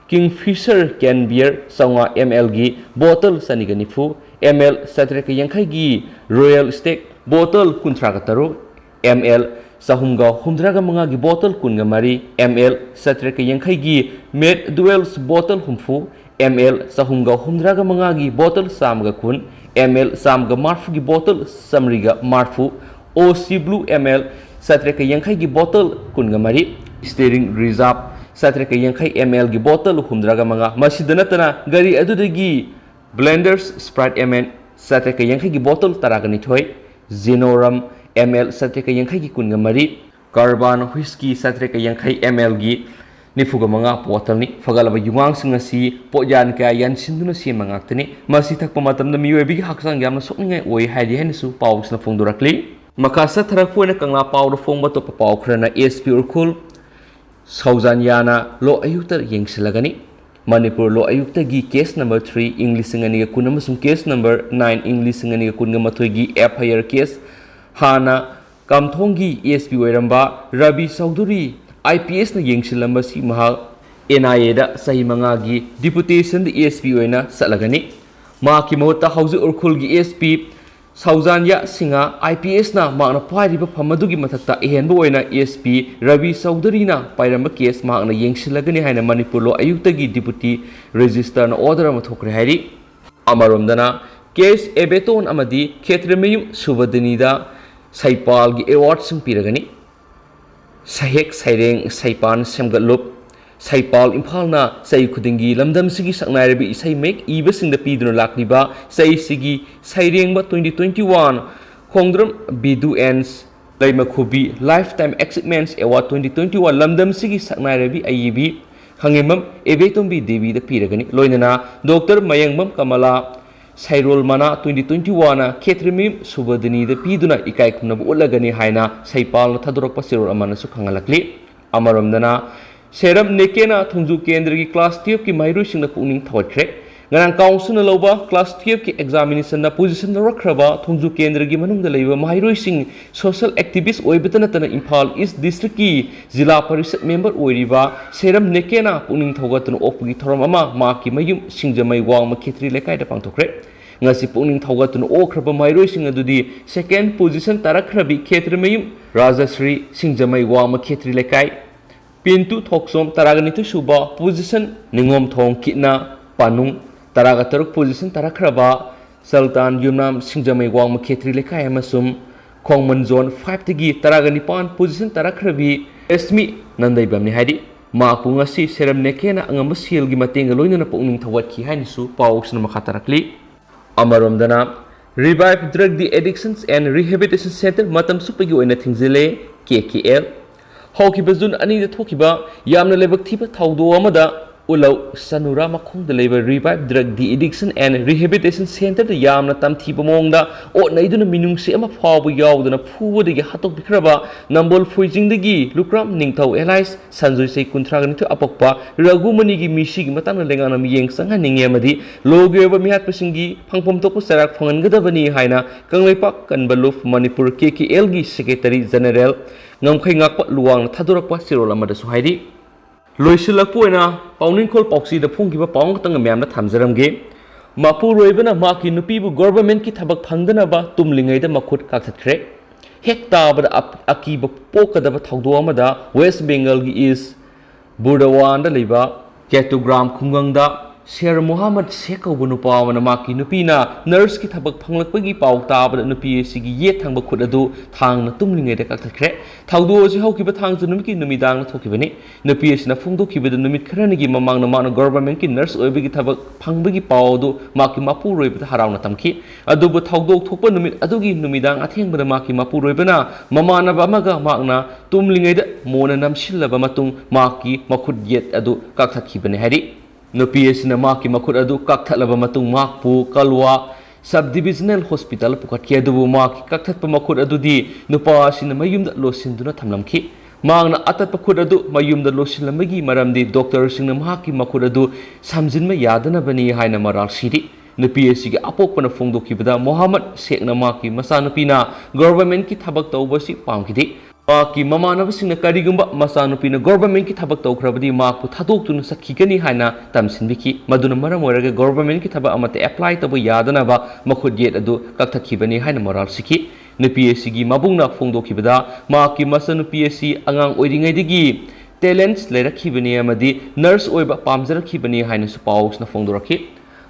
Kingfisher can beer ꯆꯥꯝꯃꯉꯥ mlꯒꯤ bottle ꯆꯅꯤꯒ ꯅꯤꯐꯨ, ml ꯆꯥꯇ꯭ꯔꯦꯠꯀ ꯌꯥꯡꯈꯩꯒꯤ Royal Stag bottle ꯀꯨꯟꯊ꯭ꯔꯥꯒ ꯇꯔꯨꯛ, ml ꯆꯍꯨꯝꯒ ꯍꯨꯝꯗ꯭ꯔꯥꯒ ꯃꯉꯥꯒꯤ bottle ꯀꯨꯟꯒ ꯃꯔꯤ, ml ꯆꯥꯇ꯭ꯔꯦꯠꯀ ꯌꯥꯡꯈꯩꯒꯤ Mad Duels bottle ꯍꯨꯝꯐꯨ, ml ꯆꯍꯨꯝꯒ ꯍꯨꯝꯗ꯭ꯔꯥꯒ ꯃꯉꯥꯒꯤ bottle ꯆꯥꯝꯃꯒ ꯀꯨꯟ, ml ꯆꯥꯝꯃꯒ ꯃꯔꯐꯨꯒꯤ bottle ꯆꯥꯝꯃꯔꯤꯒ ꯃꯔꯐꯨ, O C Blue ml ꯆꯥꯇ꯭ꯔꯦꯠꯀ ꯌꯥꯡꯈꯩꯒꯤ bottle ꯀꯨꯟꯒ ꯃꯔꯤ, Steering Reserve ꯆꯥꯇ꯭ꯔꯦꯠꯀ ꯌꯥꯡꯈꯩ mlꯒꯤ bottle ꯍꯨꯝꯗ꯭ꯔꯥꯒ ꯃꯉꯥ, ꯃꯁꯤꯗ ꯅꯠꯇꯅ ꯒꯥꯔꯤ ꯑꯗꯨꯗꯒꯤ Blenders Sprite ml ꯆꯥꯇ꯭ꯔꯦꯠꯀ ꯌꯥꯡꯈꯩꯒꯤ bottle ꯇꯔꯥꯒ ꯅꯤꯊꯣꯏ, Zinorum ml ꯆꯥꯇ꯭ꯔꯦꯠꯀ ꯌꯥꯡꯈꯩꯒꯤ ꯀꯨꯟꯒ ꯃꯔꯤ, Carbon Whisky ꯆꯥꯇ꯭ꯔꯦꯠꯀ ꯌꯥꯡꯈꯩ mlꯒꯤ ꯅꯤꯐꯨꯒ ꯃꯉꯥ bottleꯅꯤ꯫ ꯐꯒꯠꯂꯕ ꯌꯨꯉꯥꯡꯁꯤꯡ ꯑꯁꯤ ꯄꯣꯠꯌꯥꯟ ꯀꯌꯥ ꯌꯥꯟꯁꯤꯟꯗꯨꯅ ꯁꯦꯝꯕ ꯉꯥꯛꯇꯅꯤ꯫ ꯃꯁꯤ ꯊꯛꯄ ꯃꯇꯝꯗ ꯃꯤꯑꯣꯏꯕꯒꯤ ꯍꯛꯆꯥꯡ ꯌꯥꯝꯅ ꯁꯣꯛꯅꯤꯡꯉꯥꯏ ꯑꯣꯏ ꯍꯥꯏꯔꯤ ꯍꯥꯏꯅꯁꯨ ꯄꯥꯎꯁꯤꯅ ꯐꯣꯡꯗꯣꯔꯛꯂꯤ꯫ ꯃꯈꯥ ꯆꯠꯊꯔꯛꯄ ꯑꯣꯏꯅ ꯀꯪꯂꯥ ꯄꯥꯎꯗ ꯐꯣꯡꯕ ꯑꯇꯣꯞꯄ ꯄꯥꯎ ꯈꯔꯅ S P ꯎꯔꯈꯨꯜ ꯁꯧꯖꯥꯟꯌꯥꯅ ꯂꯣ ꯑꯌꯨꯛꯇ ꯌꯦꯡꯁꯤꯜꯂꯒꯅꯤ꯫ ꯃꯅꯤꯄꯨꯔ ꯂꯣ ꯑꯌꯨꯛꯇꯒꯤ case number three ꯏꯪ ꯂꯤꯁꯤꯡ ꯑꯅꯤꯒ ꯀꯨꯟ ꯑꯃꯁꯨꯡ case number nine ꯏꯪ ꯂꯤꯁꯤꯡ ꯑꯅꯤꯒ ꯀꯨꯟꯒ ꯃꯥꯊꯣꯏꯒꯤ F I R case ꯍꯥꯟꯅ ꯀꯥꯝꯊꯣꯡꯒꯤ S P ꯑꯣꯏꯔꯝꯕ Ravi Chaudhuri I P S ꯅ ꯌꯦꯡꯁꯤꯜꯂꯝꯕꯁꯤ ꯃꯍꯥꯛ N I A ꯗ ꯆꯍꯤ ꯃꯉꯥꯒꯤ deputation ꯗ S P ꯑꯣꯏꯅ ꯆꯠꯂꯒꯅꯤ꯫ ꯃꯍꯥꯛꯀꯤ ꯃꯍꯨꯠꯇ ꯍꯧꯖꯤꯛ ꯎꯔꯈꯨꯜꯒꯤ S P ꯁꯧꯖꯥꯟꯌꯥ Singh I P ꯑꯦꯁꯅ ꯃꯍꯥꯛꯅ ꯄꯥꯏꯔꯤꯕ ꯐꯝ ꯑꯗꯨꯒꯤ ꯃꯊꯛꯇ ꯑꯍꯦꯟꯕ ꯑꯣꯏꯅ ꯑꯦꯁ ꯄꯤ ꯔꯕꯤ ꯆꯧꯙꯔꯤꯅ ꯄꯥꯏꯔꯝꯕ ꯀꯦꯁ ꯃꯍꯥꯛꯅ ꯌꯦꯡꯁꯤꯜꯂꯒꯅꯤ ꯍꯥꯏꯅ ꯃꯅꯤꯄꯨꯔ ꯂꯣ ꯑꯌꯨꯛꯇꯒꯤ ꯗꯤꯄꯨꯇꯤ ꯔꯦꯖꯤꯁꯇ꯭ꯔꯅ ꯑꯣꯔꯗꯔ ꯑꯃ ꯊꯣꯛꯈ꯭ꯔꯦ ꯍꯥꯏꯔꯤ꯫ ꯑꯃꯔꯣꯝꯗꯅ, ꯀꯦꯁ ꯑꯦꯕꯦꯇꯣꯟ ꯑꯃꯗꯤ ꯈꯦꯇ꯭ꯔꯤꯃꯌꯨꯝ ꯁꯨꯕꯗꯤꯅꯤꯗ ꯁꯩꯄꯥꯜꯒꯤ ꯑꯦꯋꯥꯔꯗꯁꯤꯡ ꯄꯤꯔꯒꯅꯤ꯫ ꯁꯍꯦꯛ ꯁꯩꯔꯦꯡ ꯁꯩꯄꯥꯟ ꯁꯦꯝꯒꯠꯂꯨꯞ꯫ ꯁꯩꯄꯥꯜ ꯏꯝꯐꯥꯜꯅ ꯆꯍꯤ ꯈꯨꯗꯤꯡꯒꯤ ꯂꯝꯗꯝꯁꯤꯒꯤ ꯁꯛꯅꯥꯏꯔꯕꯤ ꯏꯁꯩ ꯃꯌꯦꯛ ꯏꯕꯁꯤꯡꯗ ꯄꯤꯗꯨꯅ ꯂꯥꯛꯂꯤꯕ ꯆꯍꯤꯁꯤꯒꯤ ꯁꯩꯔꯦꯡꯕ twenty twenty one, ꯈꯣꯡꯗ꯭ꯔꯝ ꯕꯤꯗꯨ ꯑꯦꯟ ꯂꯩꯃꯈꯨꯕꯤ Lifetime Achievements Award twenty twenty one ꯂꯝꯗꯝꯁꯤꯒꯤ ꯁꯛꯅꯥꯏꯔꯕꯤ ꯑꯏꯕꯤ ꯈꯥꯉꯦꯝꯕꯝ ꯏꯕꯦꯇꯣꯝꯕꯤ ꯗꯦꯕꯤꯗ ꯄꯤꯔꯒꯅꯤ꯫ ꯂꯣꯏꯅꯅ ꯗꯣꯛꯇꯔ ꯃꯌꯦꯡꯕꯝ ꯀꯃꯂꯥ ꯁꯩꯔꯣꯜ ꯃꯅꯥ twenty twenty one ꯈꯦꯇ꯭ꯔꯤꯃꯌꯨꯝ ꯁꯨꯕꯗꯤꯅꯤꯗ ꯄꯤꯗꯨꯅ ꯏꯀꯥꯏ ꯈꯨꯝꯅꯕ ꯎꯠꯂꯒꯅꯤ ꯍꯥꯏꯅ ꯁꯩꯄꯥꯜꯅ ꯊꯥꯗꯣꯔꯛꯄ ꯆꯦꯔꯣꯜ ꯑꯃꯅꯁꯨ ꯈꯪꯍꯜꯂꯛꯂꯤ꯫ ꯑꯃꯔꯣꯝꯗꯅ, ꯁꯦꯔꯝ ꯅꯦꯀꯦꯅ ꯊꯣꯡꯖꯨ ꯀꯦꯟꯗ꯭ꯔꯒꯤ class twelve ꯀꯤ ꯃꯍꯩꯔꯣꯏꯁꯤꯡꯅ ꯄꯨꯛꯅꯤꯡ ꯊꯧꯒꯠꯈ꯭ꯔꯦ꯫ ꯉꯔꯥꯡ ꯀꯥꯎꯟꯁꯤꯜꯅ ꯂꯧꯕ class twelve ꯀꯤ examination ꯗ position ꯂꯧꯔꯛꯈ꯭ꯔꯕ ꯊꯣꯡꯖꯨ ꯀꯦꯟꯗ꯭ꯔꯒꯤ ꯃꯅꯨꯡꯗ ꯂꯩꯕ ꯃꯍꯩꯔꯣꯏꯁꯤꯡ social activist ꯑꯣꯏꯕꯇ ꯅꯠꯇꯅ ꯏꯝꯐꯥꯜ East district ꯀꯤ ꯖꯤꯂꯥ ꯄꯔꯤꯁꯠ member ꯑꯣꯏꯔꯤꯕ ꯁꯦꯔꯝ ꯅꯦꯀꯦꯅ ꯄꯨꯛꯅꯤꯡ ꯊꯧꯒꯠꯇꯨꯅ ꯑꯣꯛꯄꯒꯤ ꯊꯧꯔꯝ ꯑꯃ ꯃꯍꯥꯛꯀꯤ ꯃꯌꯨꯝ ꯁꯤꯡꯖꯃꯩ ꯋꯥꯡꯃ ꯈꯦꯇ꯭ꯔꯤ ꯂꯩꯀꯥꯏꯗ ꯄꯥꯡꯊꯣꯛꯈ꯭ꯔꯦ꯫ ꯉꯁꯤ ꯄꯨꯛꯅꯤꯡ ꯊꯧꯒꯠꯇꯨꯅ ꯑꯣꯛꯈ꯭ꯔꯕ ꯃꯍꯩꯔꯣꯏꯁꯤꯡ ꯑꯗꯨꯗꯤ second position ꯇꯥꯔꯛꯈ꯭ꯔꯕꯤ ꯈꯦꯇ꯭ꯔꯤꯃꯌꯨꯝ ꯔꯥꯖꯁ꯭ꯔꯤ ꯁꯤꯡꯖꯃꯩ ꯋꯥꯡꯃ ꯈꯦꯇ꯭ꯔꯤ ꯂꯩꯀꯥꯏ, ꯄꯤꯟꯇꯨ ꯊꯣꯛꯆꯣꯝ ꯇꯔꯥꯒ ꯅꯤꯊꯣꯏ ꯁꯨꯕ position ꯅꯤꯉꯣꯝꯊꯣꯡ ꯀꯤꯠꯅ ꯄꯥꯅꯨꯡ, ꯇꯔꯥꯒ ꯇꯔꯨꯛ position ꯇꯥꯔꯛꯈ꯭ꯔꯕ ꯁꯜꯇꯥꯟ ꯌꯨꯝꯅꯥꯝ ꯁꯤꯡꯖꯃꯩ ꯋꯥꯡꯃ ꯈꯦꯇ꯭ꯔꯤ ꯂꯩꯀꯥꯏ ꯑꯃꯁꯨꯡ ꯈꯣꯡꯃꯟ zone five ꯇꯒꯤ ꯇꯔꯥꯒ ꯅꯤꯄꯥꯟ position ꯇꯥꯔꯛꯈ꯭ꯔꯕꯤ ꯔꯦꯁꯃꯤ ꯅꯟꯗꯩꯕꯝꯅꯤ ꯍꯥꯏꯔꯤ꯫ ꯃꯍꯥꯛꯄꯨ ꯉꯁꯤ ꯁꯦꯔꯝ ꯅꯦꯀꯦꯅ ꯑꯉꯝꯕ ꯁꯦꯜꯒꯤ ꯃꯇꯦꯡꯒ ꯂꯣꯏꯅꯅ ꯄꯨꯛꯅꯤꯡ ꯊꯧꯒꯠꯈꯤ ꯍꯥꯏꯅꯁꯨ ꯄꯥꯎꯁꯤꯅ ꯃꯈꯥ ꯇꯥꯔꯛꯂꯤ꯫ ꯑꯃꯔꯣꯝꯗꯅ, Revive Drug De-Addictions and Rehabilitation Center ꯃꯇꯝ ꯆꯨꯞꯄꯒꯤ ꯑꯣꯏꯅ ꯊꯤꯡꯖꯤꯜꯂꯦ, ꯀꯦ ꯀꯦ ꯑꯦꯜ꯫ ꯍꯧꯈꯤꯕ ꯖꯨꯟ ꯑꯅꯤꯗ ꯊꯣꯛꯈꯤꯕ ꯌꯥꯝꯅ ꯂꯥꯏꯕꯛ ꯊꯤꯕ ꯊꯧꯗꯣꯛ ꯑꯃꯗ ꯎꯂꯧ ꯁꯅꯨꯔꯥ ꯃꯈꯣꯡꯗ ꯂꯩꯕ Revive Drug De-Addiction and Rehabilitation Centerꯗ ꯌꯥꯝꯅ ꯇꯝꯊꯤꯕ ꯃꯑꯣꯡꯗ ꯑꯣꯠ ꯅꯩꯗꯨꯅ ꯃꯤꯅꯨꯡꯁꯤ ꯑꯃ ꯐꯥꯎꯕ ꯌꯥꯎꯗꯅ ꯐꯨꯕꯗꯒꯤ ꯍꯥꯠꯇꯣꯛꯄꯤꯈ꯭ꯔꯕ ꯅꯝꯕꯣꯜ ꯐꯣꯏꯖꯤꯡꯗꯒꯤ ꯂꯨꯀ꯭ꯔꯥꯝ ꯅꯤꯡꯊꯧ alias ꯁꯟꯖꯣꯏ ꯆꯍꯤ ꯀꯨꯟꯊ꯭ꯔꯥꯒ ꯅꯤꯊꯣꯏ ꯑꯄꯣꯛꯄ ꯔꯘꯨꯃꯅꯤꯒꯤ ꯃꯤꯁꯤꯒꯤ ꯃꯇꯥꯡꯗ ꯂꯩꯉꯥꯛꯅ ꯃꯤꯠꯌꯦꯡ ꯆꯪꯍꯟꯅꯤꯡꯉꯤ ꯑꯃꯗꯤ ꯂꯣꯒꯤ ꯑꯣꯏꯕ ꯃꯤꯍꯥꯠꯄꯁꯤꯡꯒꯤ ꯐꯪꯐꯝ ꯊꯣꯛꯄ ꯆꯩꯔꯥꯛ ꯐꯪꯍꯟꯒꯗꯕꯅꯤ ꯍꯥꯏꯅ ꯀꯪꯂꯩꯄꯥꯛ ꯀꯟꯕ ꯂꯨꯞ ꯃꯅꯤꯄꯨꯔ ꯀꯦ ꯀꯦ ꯑꯦꯜꯒꯤ secretary general ꯉꯝꯈꯩ ꯉꯥꯛꯄ ꯂꯨꯋꯥꯡꯅ ꯊꯥꯗꯣꯔꯛꯄ ꯆꯦꯔꯣꯜ ꯑꯃꯗꯁꯨ ꯍꯥꯏꯔꯤ꯫ ꯂꯣꯏꯁꯤꯜꯂꯛꯄ ꯑꯣꯏꯅ ꯄꯥꯎꯅꯤꯡꯈꯣꯜ ꯄꯥꯎꯆꯦꯗ ꯐꯣꯡꯈꯤꯕ ꯄꯥꯎ ꯑꯃꯈꯛꯇꯪ ꯃꯌꯥꯝꯗ ꯊꯝꯖꯔꯝꯒꯦ꯫ ꯃꯄꯨꯔꯣꯏꯕꯅ ꯃꯍꯥꯛꯀꯤ ꯅꯨꯄꯤꯕꯨ ꯒꯣꯚꯔꯟꯃꯦꯟꯠꯀꯤ ꯊꯕꯛ ꯐꯪꯗꯅꯕ ꯇꯨꯝꯂꯤꯉꯩꯗ ꯃꯈꯨꯠ ꯀꯛꯊꯠꯈ꯭ꯔꯦ꯫ ꯍꯦꯛ ꯇꯥꯕꯗ ꯑꯞ-, ꯑꯀꯤꯕ ꯄꯣꯛꯀꯗꯕ ꯊꯧꯗꯣꯛ ꯑꯃꯗ ꯋꯦꯁ꯭ꯠ ꯕꯦꯡꯒꯜꯒꯤ ꯏꯁ꯭ꯠ ꯕꯨꯔꯗꯋꯥꯟꯗ ꯂꯩꯕ ꯀꯦꯇꯨꯒ꯭ꯔꯥꯝ ꯈꯨꯡꯒꯪꯗ ꯁꯦꯔ ꯃꯨꯍꯝꯃꯗ ꯁꯦꯈ ꯀꯧꯕ ꯅꯨꯄꯥ ꯑꯃꯅ ꯃꯍꯥꯛꯀꯤ ꯅꯨꯄꯤꯅ ꯅꯔꯁꯀꯤ ꯊꯕꯛ ꯐꯪꯂꯛꯄꯒꯤ ꯄꯥꯎ ꯇꯥꯕꯗ ꯅꯨꯄꯤ ꯑꯁꯤꯒꯤ ꯌꯦꯠ ꯊꯪꯕ ꯈꯨꯠ ꯑꯗꯨ ꯊꯥꯡꯅ ꯇꯨꯝꯂꯤꯉꯩꯗ ꯀꯛꯊꯠꯈ꯭ꯔꯦ꯫ ꯊꯧꯗꯣꯛ ꯑꯁꯤ ꯍꯧꯈꯤꯕ ꯊꯥꯡꯖ ꯅꯨꯃꯤꯠꯀꯤ ꯅꯨꯃꯤꯗꯥꯡꯗ ꯊꯣꯛꯈꯤꯕꯅꯤ꯫ ꯅꯨꯄꯤ ꯑꯁꯤꯅ ꯐꯣꯡꯗꯣꯛꯈꯤꯕꯗ ꯅꯨꯃꯤꯠ ꯈꯔꯅꯤꯒꯤ ꯃꯃꯥꯡꯗ ꯃꯍꯥꯛꯅ ꯒꯣꯚꯔꯟꯃꯦꯟꯠꯀꯤ ꯅꯔꯁ ꯑꯣꯏꯕꯒꯤ ꯊꯕꯛ ꯐꯪꯕꯒꯤ ꯄꯥꯎ ꯑꯗꯨ ꯃꯍꯥꯛꯀꯤ ꯃꯄꯨꯔꯣꯏꯕꯗ ꯍꯔꯥꯎꯅ ꯇꯝꯈꯤ꯫ ꯑꯗꯨꯕꯨ ꯊꯧꯗꯣꯛ ꯊꯣꯛꯄ ꯅꯨꯃꯤꯠ ꯑꯗꯨꯒꯤ ꯅꯨꯃꯤꯗꯥꯡ ꯑꯊꯦꯡꯕꯗ ꯃꯍꯥꯛꯀꯤ ꯃꯄꯨꯔꯣꯏꯕꯅ ꯃꯃꯥꯟꯅꯕ ꯑꯃꯒ ꯃꯍꯥꯛꯅ ꯇꯨꯝꯂꯤꯉꯩꯗ ꯃꯣꯟꯅ ꯅꯝꯁꯤꯜꯂꯕ ꯃꯇꯨꯡ ꯃꯍꯥꯛꯀꯤ ꯃꯈꯨꯠ ꯌꯦꯠ ꯑꯗꯨ ꯀꯛꯊꯠꯈꯤꯕꯅꯤ ꯍꯥꯏꯔꯤ꯫ ꯅꯨꯄꯤ ꯑꯁꯤꯅ ꯃꯍꯥꯛꯀꯤ ꯃꯈꯨꯠ ꯑꯗꯨ ꯀꯛꯊꯠꯂꯕ ꯃꯇꯨꯡ ꯃꯍꯥꯛꯄꯨ ꯀꯜꯋꯥ ꯁꯕ ꯗꯤꯚꯤꯖꯅꯦꯜ ꯍꯣꯁꯄꯤꯇꯥꯜ ꯄꯨꯈꯠꯈꯤ꯫ ꯑꯗꯨꯕꯨ ꯃꯍꯥꯛꯀꯤ ꯀꯛꯊꯠꯄ ꯃꯈꯨꯠ ꯑꯗꯨꯗꯤ ꯅꯨꯄꯥ ꯑꯁꯤꯅ ꯃꯌꯨꯝꯗ ꯂꯣꯠꯁꯤꯟꯗꯨꯅ ꯊꯝꯂꯝꯈꯤ꯫ ꯃꯍꯥꯛꯅ ꯑꯇꯠꯄ ꯈꯨꯠ ꯑꯗꯨ ꯃꯌꯨꯝꯗ ꯂꯣꯠꯁꯤꯜꯂꯝꯕꯒꯤ ꯃꯔꯝꯗꯤ ꯗꯣꯛꯇꯔꯁꯤꯡꯅ ꯃꯍꯥꯛꯀꯤ ꯃꯈꯨꯠ ꯑꯗꯨ ꯁꯝꯖꯤꯟꯕ ꯌꯥꯗꯅꯕꯅꯤ ꯍꯥꯏꯅ ꯃꯔꯥꯜ ꯁꯤꯔꯤ꯫ ꯅꯨꯄꯤ ꯑꯁꯤꯒꯤ ꯑꯄꯣꯛꯄꯅ ꯐꯣꯡꯗꯣꯛꯈꯤꯕꯗ ꯃꯣꯍꯝꯃꯗ ꯁꯦꯈꯅ ꯃꯍꯥꯛꯀꯤ ꯃꯆꯥꯅꯨꯄꯤꯅ ꯒꯣꯚꯔꯟꯃꯦꯟꯠꯀꯤ ꯊꯕꯛ ꯇꯧꯕ ꯑꯁꯤ ꯄꯥꯝꯈꯤꯗꯦ꯫ ꯃꯍꯥꯛꯀꯤ ꯃꯃꯥꯟꯅꯕꯁꯤꯡꯅ ꯀꯔꯤꯒꯨꯝꯕ ꯃꯆꯥꯅꯨꯄꯤꯅ ꯒꯣꯚꯔꯟꯃꯦꯟꯠꯀꯤ ꯊꯕꯛ ꯇꯧꯈ꯭ꯔꯕꯗꯤ ꯃꯍꯥꯛꯄꯨ ꯊꯥꯗꯣꯛꯇꯨꯅ ꯆꯠꯈꯤꯒꯅꯤ ꯍꯥꯏꯅ ꯇꯝꯁꯤꯟꯕꯤꯈꯤ꯫ ꯃꯗꯨꯅ ꯃꯔꯝ ꯑꯣꯏꯔꯒ ꯒꯣꯚꯔꯟꯃꯦꯟꯠꯀꯤ ꯊꯕꯛ ꯑꯃꯠꯇ ꯑꯦꯄ꯭ꯂꯥꯏ ꯇꯧꯕ ꯌꯥꯗꯅꯕ ꯃꯈꯨꯠ ꯌꯦꯠ ꯑꯗꯨ ꯀꯛꯊꯠꯈꯤꯕꯅꯤ ꯍꯥꯏꯅ ꯃꯣꯔꯥꯜ ꯁꯤꯈꯤ꯫ ꯅꯨꯄꯤ ꯑꯁꯤꯒꯤ ꯃꯕꯨꯡꯅ ꯐꯣꯡꯗꯣꯛꯈꯤꯕꯗ ꯃꯍꯥꯛꯀꯤ ꯃꯆꯥꯅꯨꯄꯤ ꯑꯁꯤ ꯑꯉꯥꯡ ꯑꯣꯏꯔꯤꯉꯩꯗꯒꯤ ꯇꯦꯂꯦꯟꯠꯁ ꯂꯩꯔꯛꯈꯤꯕꯅꯤ ꯑꯃꯗꯤ ꯅꯔꯁ ꯑꯣꯏꯕ ꯄꯥꯝꯖꯔꯛꯈꯤꯕꯅꯤ ꯍꯥꯏꯅꯁꯨ ꯄꯥꯎꯁꯤꯅ ꯐꯣꯡꯗꯣꯔꯛꯈꯤ꯫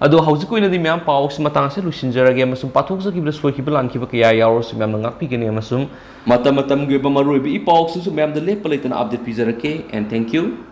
ꯑꯗꯣ ꯍꯧꯖꯤꯛꯀꯤ ꯑꯣꯏꯅꯗꯤ ꯃꯌꯥꯝ ꯄꯥꯎꯁꯤ ꯃꯇꯥꯡ ꯑꯁꯤꯗ ꯂꯣꯏꯁꯤꯟꯖꯔꯒꯦ ꯑꯃꯁꯨꯡ ꯄꯥꯊꯣꯛꯆꯈꯤꯕꯗ ꯁꯣꯏꯈꯤꯕ ꯂꯥꯟꯈꯤꯕ ꯀꯌꯥ ꯌꯥꯎꯔꯁꯨ ꯃꯌꯥꯝꯅ ꯉꯥꯛꯄꯤꯒꯅꯤ ꯑꯃꯁꯨꯡ ꯃꯇꯝ ꯃꯇꯝꯒꯤ ꯑꯣꯏꯕ ꯃꯔꯨꯑꯣꯏꯕ ꯏ ꯄꯥꯎꯁꯤꯡꯁꯨ ꯃꯌꯥꯝꯗ ꯂꯦꯞꯄ ꯂꯩꯇꯅ ꯑꯞꯗꯦꯠ ꯄꯤꯖꯔꯛꯀꯦ꯫ And thank you.